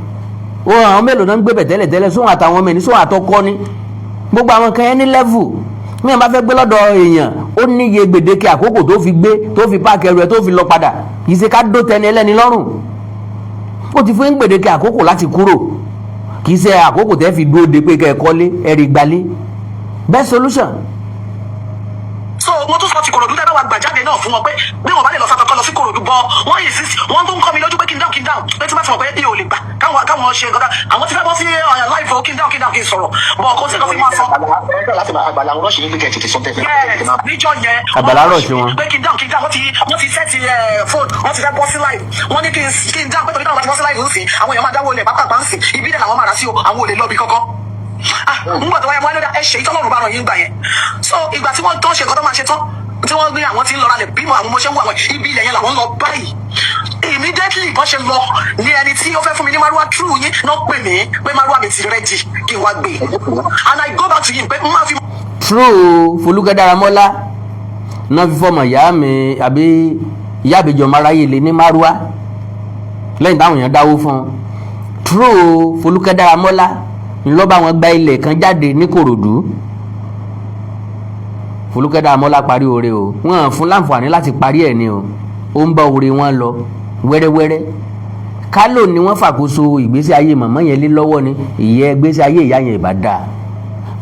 [SPEAKER 1] o? Àwọn mélòó náà ń gbé bẹ̀ tẹ́lẹ̀ tẹ́lẹ̀? Sóhun àtàwọn ọmọ ẹni, sóhun àtọkọ ní? Gbogbo àwọn kan yẹn ní level. Mi bá fẹ́ gbé lọ́dọ̀ èèyàn, ó níye gbèdéke àkókò tó fi gbé, tó fi pack ẹrù ẹ̀, tó fi lọ padà. Kì í ṣe ká dó tẹni ẹlẹ́ni lọ́rùn. Ó ti fún gbèdéke àkókò láti kúrò, kì í ṣe àkókò tẹ́ fi dúró de pé kẹ́ ẹ kọ́lé, ẹ̀rì gbalé. Best solution.
[SPEAKER 3] So mo tún sọ ti Kòròdú tẹ́ bá wa gbà jáde. jáde náà fún wọn pé bí wọn bá lè lọ sáfẹ́ kọ́ lọ sí Kòròdú bọ́. Wọ́n insist, wọ́n tó ń kọ́ mi lójú pé kí n dáhùn, kí n dáhùn, pé tí wọ́n ti mọ̀ pé mi ò lè gbà káwọn ṣe nǹkan àwọn ti fẹ́ bọ́ sí live o, kí n dáhùn, kí n dáhùn, kí n sọ̀rọ̀ bọ̀, kó sí nǹkan tí wọ́n sọ.
[SPEAKER 7] Láti àgbàlá wọn rọ́ọ̀ṣì yín pé kẹ́ ẹ̀ tètè sọ tẹ́fẹ́.
[SPEAKER 3] Yes, níjọ́ yẹn.
[SPEAKER 1] Àgbàlá rọ̀ sí wọn.
[SPEAKER 3] Pé kí n dáhùn, kí n dáhùn. Wọ́n ti set phone, wọ́n ti fẹ́ bọ́ sí live. Wọ́n ní kí n dáhùn pé torí táwọn bá ti bọ́ sí live ń sìn, àwọn èèyàn máa dáwọ́ ilẹ̀ pápá ń sìn, ibi dẹ̀ làwọn máa rà sí o, àwọn ò lè lọ bí kankan. Ah, ńgbà tó wáyé, wọ́n lọ́dà ẹ ṣe ìtọ́lọ́run bá ràn yín gbà yẹn. So ìgbà tí wọ́n tán ṣe nǹkan tó máa ṣe tán, tí wọ́n gbé àwọn tí ń lọra lẹ̀ bímọ, àwọn ọmọọṣẹ́ ń wọ àwọn ibi ilẹ̀ yẹn làwọn ń lọ báyìí. Immediately bọ́n ṣe lọ ní ẹni tí ó fẹ́ fún mi ní márúwá true yín náà pè mí pé márúwá mi ti ready, kí n wá gbé, and I go back to him pé n máa fi
[SPEAKER 1] True Folúkẹ́ Dáramọ́lá náà fi fọmọ ìyá mi àbí ìyá àbíjọ máráyé lé ní márúwá lẹ́yìn táwọn èèyàn dáwó fún un. True Folúkẹ́ Dáramọ́lá ńlọ bá wọn gba ilẹ̀ kan jáde ní Kòròdú. Folúkẹ́ Dáramọ́lá parí oore o, wọ́n fún láǹfààní láti parí ẹ̀ ni o. Ó ń bá oore wọn lọ wẹ́rẹ́wẹ́rẹ́. Kálò ni wọ́n fàkóso ìgbésí ayé màmá yẹn lé lọ́wọ́ ni, ìyẹn ìgbésí ayé ìyá yẹn ìbá dáa.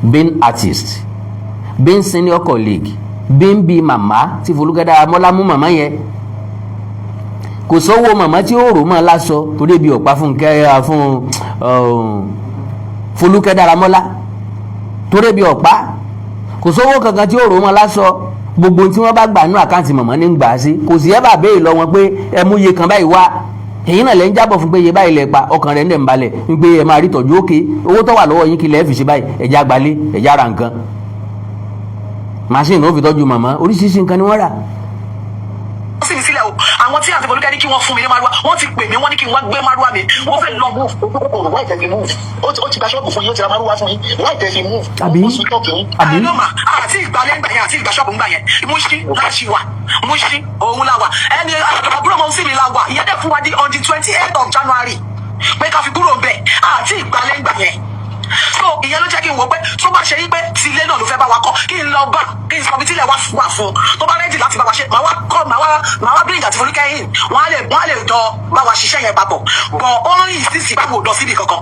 [SPEAKER 1] Being artist, being senior colleague, being bí màmá tí Folúkẹ́ Dáramọ́lá mú màmá yẹn, kò sówó màmá tí ó rò mọ́ lásọ torí ebi ọ̀pá fún fún Folúkẹ́ Dáramọ́lá, torí ebi ọ̀pá, kò sówó kankan tí ó rò mọ́ lásọ. Gbogbo tí wọ́n bá gbà nínú account màmá ní gbà á sí, kò sí ẹ bá béèrè lọ wọn pé ẹ mú iye kan báyìí wá. Èyí náà lẹ́ ń jábọ̀ fún pé iye báyìí lẹ pa, ọkàn rẹ̀ ń dẹ̀ ń balẹ̀ ń pé ẹ máa rí tọ́jú òkè. Owó tó wà lọ́wọ́ yín, kí lẹ́ẹ̀ fi ṣe báyìí? Ẹ̀já gbalé, ẹ̀já ra nǹkan, machine ó fi tọ́jú màmá, oríṣiríṣi nǹkan ni wọ́n rà.
[SPEAKER 3] Sí mi sílẹ̀ o. Àwọn tí àǹtí Folúkẹ́ ní kí wọ́n fún mi ní márúwá, wọ́n ti pè mí, wọ́n ní kí n wá gbé márúwá mi, wọ́n fẹ́ lọ.
[SPEAKER 7] Move ojúkòkòrò, wáì tẹ́ fi move? Ó ti gba ṣọ́ọ̀bù fún yín, ó ti ra márúwá fún yín, wáì tẹ́ fi move?
[SPEAKER 1] Àbí?
[SPEAKER 7] Ó sì tọ́kì yín.
[SPEAKER 1] Àbí?
[SPEAKER 3] Àìló mà àti ìgbàlẹ̀ ńgbà yẹn àti ìgbà ṣọ́ọ̀bù ńgbà yẹn, Mushin láṣì wà, Mushin òun la wà, ẹni àbúrò mọ̀ sí mi la wà. Ìyẹn dẹ̀ fún wa di on the 28th of January pé ká fi kúrò ńbẹ̀ àti ìgbàlẹ̀ ńgbà yẹn. So ìyẹn ló jẹ́ kí n wò pé tó bá ṣe yí pé ti ilé náà ló fẹ́ bá wa kọ́, kí n lọ bá, kí n sọ bí tílẹ̀ wá wà fún un. Tó bá ready láti bá wa ṣe, màá wá kọ́, màá wá bring àǹtí Folúkẹ́ in, wọ́n á lè jọ bá wa ṣiṣẹ́ yẹn papọ̀. But ó ń insist báwo lọ síbi kankan,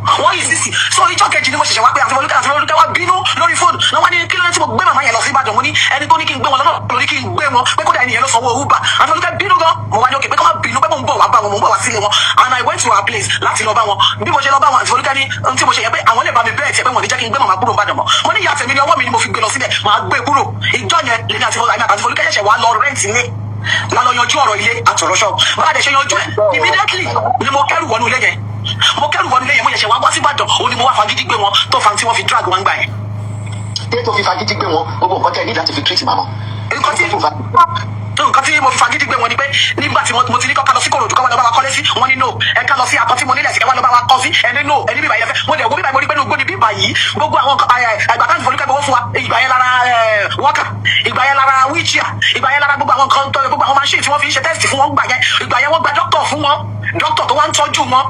[SPEAKER 3] wọ́n yìí sísì. So ìjọ kejì ni mo ṣẹ̀ṣẹ̀ wá pé àǹtí Folúkẹ́. Àǹtí Folúkẹ́ wá bínú lórí fóònù náà, wọ́n ní kí ló ní tí mo gbé màmá yẹn lọ sí Ìbàdàn. Mo ní ẹni tó ní kí n gbé wọn lọ́nà lórí kí n gbé wọn, pé kódà ẹni yẹn ló sanwó Uber. Àǹtí Folúkẹ́ bínú gan. Mo wá ní òkè pé kó má bínú, pé mo ń bọ̀ wá bá wọn, mo ń bọ̀ wá sílé wọn, and I went to her place láti lọ bá wọn. Bí mo ṣe lọ bá wọn, àǹtí Folúkẹ́ ní ohun tí mo ṣe yẹn, pé àwọn lè bá mi bẹ́ẹ̀ tiẹ̀, pé wọ́n ní jẹ́ kí n gbé màmá kúrò Ìbàdàn mọ́. Mo ní ìyá tèmi ní, ọwọ́ mi ni mo fi gbé lọ síbẹ̀, màá gbé kúrò. Ìjọ yẹn lèmi àti Folúkẹ́ ṣẹ̀ṣẹ̀ wá lọ rent ilé, la lọ yanjú ọ̀rọ̀ ilé àtọ̀rọ̀ ṣọ́ọ̀bù. Bá a dẹ̀ ṣe yanjú ẹ̀, immediately ni mo kẹ́rù wọnú ilé yẹn. Mo kẹ́rù wọnú ilé yẹn, mo ṣẹ̀ṣẹ̀ wá wá sí Ìbàdàn, òun ni mo wá fagídí gbé wọn tó fa tí wọ́n fi drag wọn gbà yẹn.
[SPEAKER 7] Tẹ́ tó fi fagídí gbé wọn, gbogbo nǹkan tẹ́ ẹ ní láti fi treat màmá.
[SPEAKER 3] Nǹkan tí mo fi fagídí gbé wọn ni pé nígbà tí mo ti ní kọ́ ká lọ sí Kòròdú, kọ́ wọn lọ bá wa kọ́lé sí, wọ́n ní no, ẹ ká lọ sí akọ tí mo nílẹ̀ sí, ẹ wá lọ bá wa kọ́ sí. Ẹni no, ẹni bíbá yẹn fẹ́. Mo dẹ̀ wo bíbá yìí, mo rí pé ní ògbóni bíbá yìí, gbogbo àwọn àgbà kan Folúkẹ́ gbowó fún wa. Ìgbà yẹn lára wọ́kà, ìgbà yẹn lára wheelchair, ìgbà yẹn lára gbogbo àwọn nǹkan tó gbogbo àwọn machine tí wọ́n fi ń ṣe test fún wọn gbà yẹn. Ìgbà yẹn wọ́n gba doctor fún wọn, doctor tó wá ń tọ́jú wọn.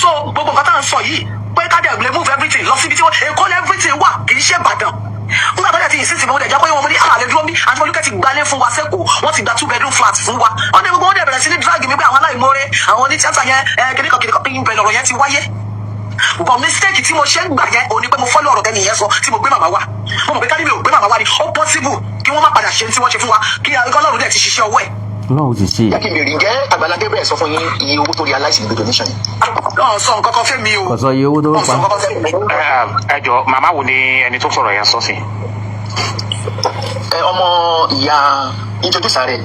[SPEAKER 3] So gbogbo nǹkan tá à ń sọ yìí pé ká dẹ̀ lè move everything lọ síbi tí wọ́n Èkó lẹ́ everything wà, kì í ṣe Ìbàdàn. Nígbà tó dẹ̀ ti insist, mo dẹ̀ jẹ́ pé wọ́n mo ní àlè dúró bí. Àǹtí Folúkẹ́ ti gbalé fún wa sẹ́kọ̀ọ́, wọ́n ti gba two bedroom flat fún wa. Wọ́n dẹ̀ gbogbo wọ́n dẹ̀ bẹ̀rẹ̀ sí ní drag mi pé àwọn aláìmoore, àwọn oní tíátà yẹn, ẹ kìnìkan kìnìkan pín bẹ̀rẹ̀. Ọ̀rọ̀ yẹn ti wáyé, but mistake tí mo ṣe ń gbà yẹn òní pé mo follow ọ̀rọ̀ tẹ́ni yẹn sọ tí mo gbé màmá wa. Mo mọ̀ pé ká ní mi ò gbé màmá wa ni, ó possible kí wọ́n má padà ṣe tí wọ́n ṣe fún wa, kí Ọlọ́run dẹ̀ ti ṣiṣẹ́ ọwọ́ ẹ̀.
[SPEAKER 1] Ọlọ́run ti ṣe.
[SPEAKER 7] Jẹ́ kí n bèrè, ǹjẹ́ Àgbàlá Gabriel sọ fún yín iye owó tó realize níbi donation yìí?
[SPEAKER 3] Náà sọ nǹkan kan fẹ́ mi o.
[SPEAKER 1] Kò sọ iye owó tó
[SPEAKER 3] Wọ́n sọ
[SPEAKER 1] pa.
[SPEAKER 3] nǹkan kan fẹ́ mi.
[SPEAKER 4] Ẹ jọ, màmá wo ni ẹni tó sọ̀rọ̀ yẹn sọ sí?
[SPEAKER 7] Ẹ ọmọ ìyá introduce rẹ.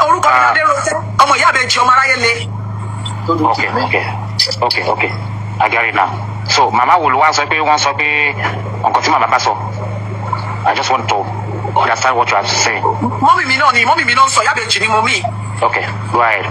[SPEAKER 3] Orúkọ mi Adéròǹkẹ́, ọmọ ìyá àbẹ̀jì, ọmọ aráyé le.
[SPEAKER 7] Tó dúró
[SPEAKER 4] Ok.
[SPEAKER 7] tì mí.
[SPEAKER 4] Ok, I get it now. So màmá wo ló wá sọ pé wọ́n sọ pé nǹkan tí màmá bá sọ? I just want to understand what you are saying.
[SPEAKER 3] Mummy mi náà ni, mummy mi náà ń sọ, ìyá àbẹ̀jì ni mo mí.
[SPEAKER 4] Ok, go ahead.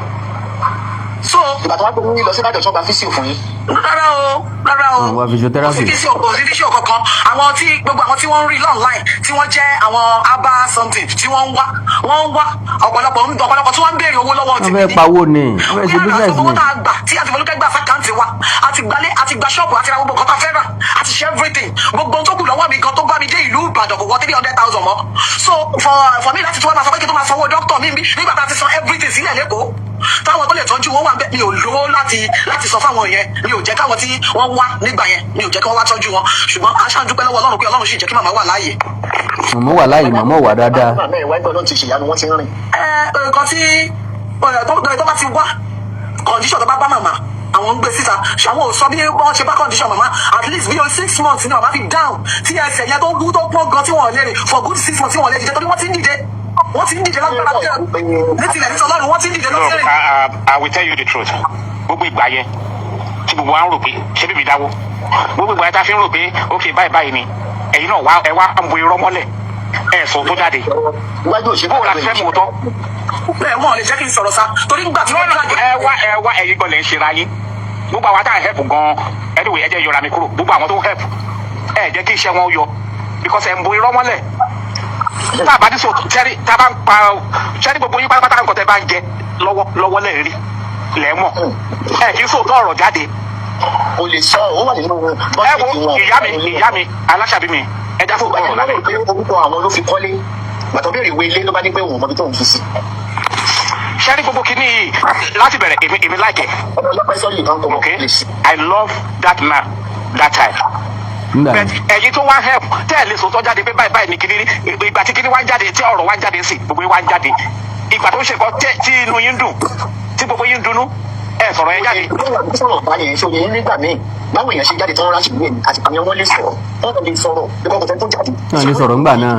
[SPEAKER 3] So
[SPEAKER 7] Ìgbà tó wá gbé yín lọ sí Ìbàdàn, tó gba physio fún yín?
[SPEAKER 3] Rárá o, rárá o.
[SPEAKER 1] Àwọn physiotherapy.
[SPEAKER 3] Kò sí physio, kò sí physio kankan. Àwọn tí gbogbo àwọn tí wọ́n ń rí online tí wọ́n jẹ́ àwọn abba something tí wọ́n ń wá, wọ́n ń wá ọ̀pọ̀lọpọ̀ tí wọ́n ń béèrè owó lọ́wọ́
[SPEAKER 1] Wọ́n
[SPEAKER 3] tèmi
[SPEAKER 1] fẹ́
[SPEAKER 3] ni.
[SPEAKER 1] pawó ni, wọ́n fẹ́ ṣe business
[SPEAKER 3] Owó
[SPEAKER 1] ni.
[SPEAKER 3] tá a gbà tí àǹtí Folúkẹ́ gbà s'account wa, àti gbalé, àti gba ṣọ́ọ̀bù, àti ra gbogbo nǹkan tá a fẹ́ rà, àti ṣe everything. Gbogbo ohun tó kù lọ́wọ́ mi gan tó bá mi dé ìlú Ìbàdàn kò wọ 300,000 mọ́. So for me láti tún wá máa sọ pé kí n tó máa sanwó dókítà mi bí nígbà tá a ti san everything sílẹ̀ lẹ́kọ̀ọ́, táwọn tó lè tọ́jú wọn wà ń bẹ̀, mi ò lówó láti sọ fáwọn yẹn. Mi ò jẹ́ káwọn tí wọ́n wá nígbà yẹn, mi ò jẹ́ kí wọ́n wá tọ́jú wọn. Ṣùgbọ́n a ṣáà ń dúpẹ́ lọ́wọ́ Ọlọ́run pé Ọlọ́run sì jẹ́ kí màmá wà láàyè.
[SPEAKER 1] Màmá wà láàyè, màmá wà dáadáa.
[SPEAKER 7] Màmá ẹ̀ wá ẹgbẹ́ Ọlọ́run ti ṣèyanu, wọ́n ti ń rìn.
[SPEAKER 3] Ẹ nǹkan tí tó bá ti wá, condition tó bá bá màmá, àwọn ń gbé síta. Àwọn ò sọ bí wọ́n ṣe bá condition màmá. At least bí o 6 months ni màmá fi down, tí ẹsẹ̀ yẹn tó wú, tó pọ́n gan, tí wọ́n lè rìn for good 6 months, tí wọ́n lè dìde, torí wọ́n ti ń dìde, wọ́n ti ń dìde lágbára ní tilẹ̀ ní sọlọ́run, wọ́n ti ń dìde
[SPEAKER 4] Look,
[SPEAKER 3] lọ́sẹ̀rìn.
[SPEAKER 4] I will tell you the truth. Gbogbo ìgbà yẹn tí gbogbo wa ń rò pé ṣé bíbí dáwó, gbogbo ìgbà yẹn tá a fi ń rò pé ok, báyìí báyìí ni, ẹ̀yin náà wá, ẹ wá ń bo irọ́ mọ́lẹ̀, ẹ̀ sọ tó jáde.
[SPEAKER 7] Iwájú òṣèlú.
[SPEAKER 4] Bó o la fẹ́ mú tọ́?
[SPEAKER 3] Ẹ wọ́n lè jẹ́ kí n sọ̀rọ̀ sá, torí nígbà tí wọ́n drag
[SPEAKER 4] Ẹ wá, ẹ wá, ẹ̀yin gan lè ń ṣera yín. Gbogbo àwọn tá à ń help gan, anyway, ẹ jẹ́ yọra mi kúrò. Gbogbo àwọn tó ń help, ẹ jẹ́ kí iṣẹ́ wọn yọ, because ẹ̀ ń bo irọ́ mọ́lẹ̀. Tá a bá ní sọ tẹ́rí, tá a bá ń pa tẹ́rí, gbogbo yín pátápátá, nǹkan tẹ́ bá ń jẹ lọ́wọ́ lọ́wọ́ lẹ́ẹ̀rí lẹ́ẹ̀mọ̀, ẹ kì í sòótọ́ ọ̀rọ̀ jáde.
[SPEAKER 7] O lè sọ, ó wà nínú
[SPEAKER 4] Ẹ
[SPEAKER 7] budget
[SPEAKER 4] wo
[SPEAKER 7] wọn.
[SPEAKER 4] Ìyá mi, ìyá mi aláṣàbí mi, ẹ já sòótọ́ ọ̀rọ̀ lálẹ́.
[SPEAKER 7] Pé orúkọ àwọn ló fi kọ́lé, gbàtọ́ béèrè ìwé ilé, ló bá ní pé òun ò mọbi tó ń fi sí.
[SPEAKER 4] Ṣẹ́rí, gbogbo kìíní yìí láti bẹ̀rẹ̀, èmi like ẹ̀.
[SPEAKER 7] Ọmọ ọlọ́pàá sọ́ọ́ yìí kan kọ̀.
[SPEAKER 4] Okay, I love that man that time.
[SPEAKER 1] Nígbà
[SPEAKER 4] But ẹ̀yin tó wá help, tẹ́ ẹ̀ lè sòótọ́ jáde pé báyìí báyìí ní kíní rí. Ìgbà tí kíní wá ń jáde, tí ọ̀rọ̀ wá ń jáde sí, gbogbo yín wá ń jáde. Ìgbà tó ń ṣe nǹkan tí inú yín dùn, tí gbogbo yín dunnú, ẹ sọ̀rọ̀ yẹn jáde.
[SPEAKER 7] Sọ̀rọ̀ báyẹn ṣe òye nígbà míì, báwo èèyàn ṣe jáde tó ń ránṣẹ́ ìwé àti àwọn wọn lè sọ̀rọ̀, wọn lè sọ̀rọ̀ bí kò tẹ́ tó jáde.
[SPEAKER 1] Náà lè sọ̀rọ̀ ńgbà náà.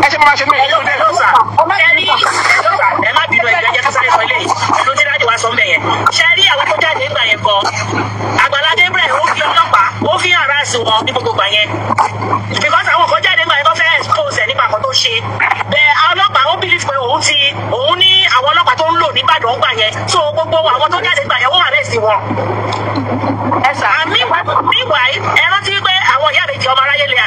[SPEAKER 4] Ẹ ṣe máa ṣe mí.
[SPEAKER 6] Ẹ ní ẹ má bínú, ẹ jẹ́ kó sáré sọ eléyìí ló ti dájú wá sọ ń bẹ̀ yẹn. Ṣe rí àwọn tó jáde nígbà yẹn gan, Àgbàlá Gabriel ó fi ọlọ́pàá, ó fi harass wọn ní gbogbo ìgbà yẹn, because àwọn kan jáde nígbà yẹn tó fẹ́ expose ẹ̀ nípa nǹkan tó ṣe bẹ́ẹ̀. Ọlọ́pàá, ó believe pé òun ti òun ní àwọn ọlọ́pàá tó ń lò nígbàdàn gbà yẹn, so gbogbo àwọn tó jáde gbà yẹn, ó arrest wọn. And meanwhile, ẹ rántí pé àwọn ìyá àbèjì ọmọ aráyé lè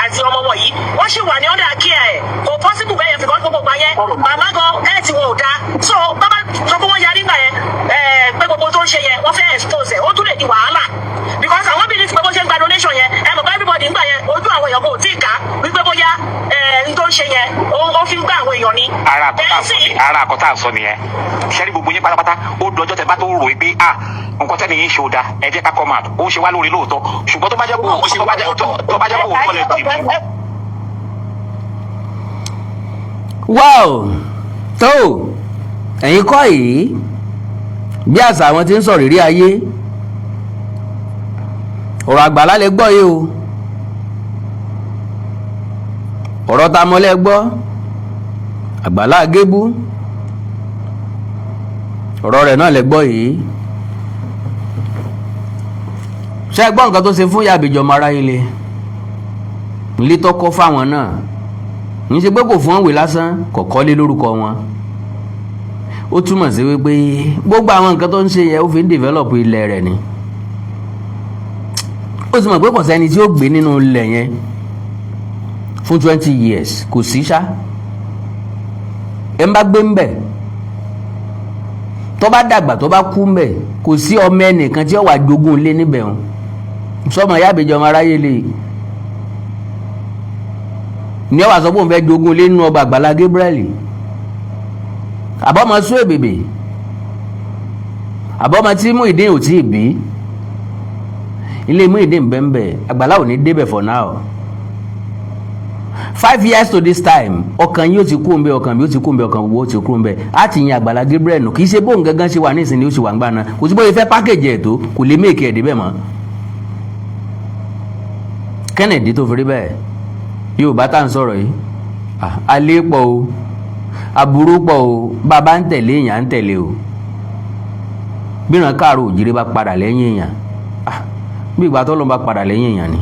[SPEAKER 6] àti ọmọ wọn yìí, wọ́n sì wà ní under care ẹ̀. Kò possible bẹ́ẹ̀ yẹn, because gbogbo gbà yẹn, màmá gan ẹ̀ tí wọn ò dáa. So bàbá sọ pé wọ́n yarí gbà yẹn ẹ̀ pé gbogbo tó ń ṣe yẹn, wọ́n fẹ́ expose ẹ̀, ó tún lè di wàhálà, because àwọn believe pé bó ṣe ń gba donation yẹn, ẹ mọ̀ pé everybody ń gbà yẹn, ojú àwọn èèyàn kò tí ì ká wípé bóyá ẹ̀ ń tó ń ṣe yẹn, ó fi ń gbà àwọn èèyàn ni.
[SPEAKER 4] Ara àkọ́tà sọ nìyẹn. Ṣẹ́rí, gbogbo yín pátápátá, ó dọjọ́ tẹ bá tó rò pé ah, nǹkan tẹ́ni yín ṣe ò da, ẹ jẹ́ ká come out. Ó ń ṣe wá lórí lóòótọ́, ṣùgbọ́n tó bá jẹ́ kó òótọ́ lẹ dì mú.
[SPEAKER 1] Wow, tó ẹ̀yin kọ́ yìí, bí àṣà àwọn tí ń sọ̀rọ̀ rí ayé, ọ̀rọ̀ àgbàlá lè gbọ́ yìí o, ọ̀rọ̀ ta mọ́lẹ́ gbọ́, Àgbàlá Gébú, ọ̀rọ̀ rẹ̀ náà lè gbọ́ yìí. Ṣé ẹ gbọ́ nǹkan tó ṣe fún ìyá àbíjọ ọmọ aráyé le ilé tó kọ́ fáwọn náà? Ní ṣe pé kò fún òwe lásán, kò kọ́lé lórúkọ wọn. Ó túmọ̀ sí wípé gbogbo àwọn nǹkan tó ń ṣe yẹn, ó fi ń develop ilẹ̀ rẹ̀ ni. Ó ti mọ̀ pé kò sẹ́ni tí ó gbé nínú ilẹ̀ yẹn fún 20 years, kò sí ṣá. Ẹ ń bá gbé ń bẹ̀, tó bá dàgbà, tó bá kú ń bẹ̀, kò sí ọmọ ẹnìkan tí ó wà jogún ilé níbẹ̀. Wọn sọmọ ìyá àbèjọ ọmọ aráyé lè ní ọwà sọ pé òun fẹ́ jogún ilé nínú ọgbà Àgbàlá Gabriel, àbọ̀mọ sún èbèbè, àbọ̀mọ tí Muyideen ò tí ì bí. Ilé Muyideen bẹ́ẹ̀nbẹ́ẹ̀, Àgbàlá ò ní débẹ̀ for now. 5 years to this time, ọkàn yóò ti kú nbẹ, ọkàn mi yóò ti kú nbẹ, ọkàn gbogbo ó ti kú nbẹ. Á ti yin Àgbàlá Gabriel nù. Kì í ṣe bóun gangan ṣe wà ní ìsìn ni ó ṣe wà ń gbà náà. Kò sí bóyá fẹ́ package ẹ̀ tó, kò lè make ẹ̀ débẹ̀ mọ́. Kennedy tó fi rí bẹ́ẹ̀, Yorùbá tá à ń sọ̀rọ̀ yìí, alẹ́ pọ̀ o, aburú pọ̀ o. Bàbá ń tẹ̀lé èèyàn, à ń tẹ̀lé o. Bíran káàró òjìrè bá padà lẹ́yìn èèyàn, bí ìgbà tó lọ́n bá padà lẹ́yìn èèyàn ni.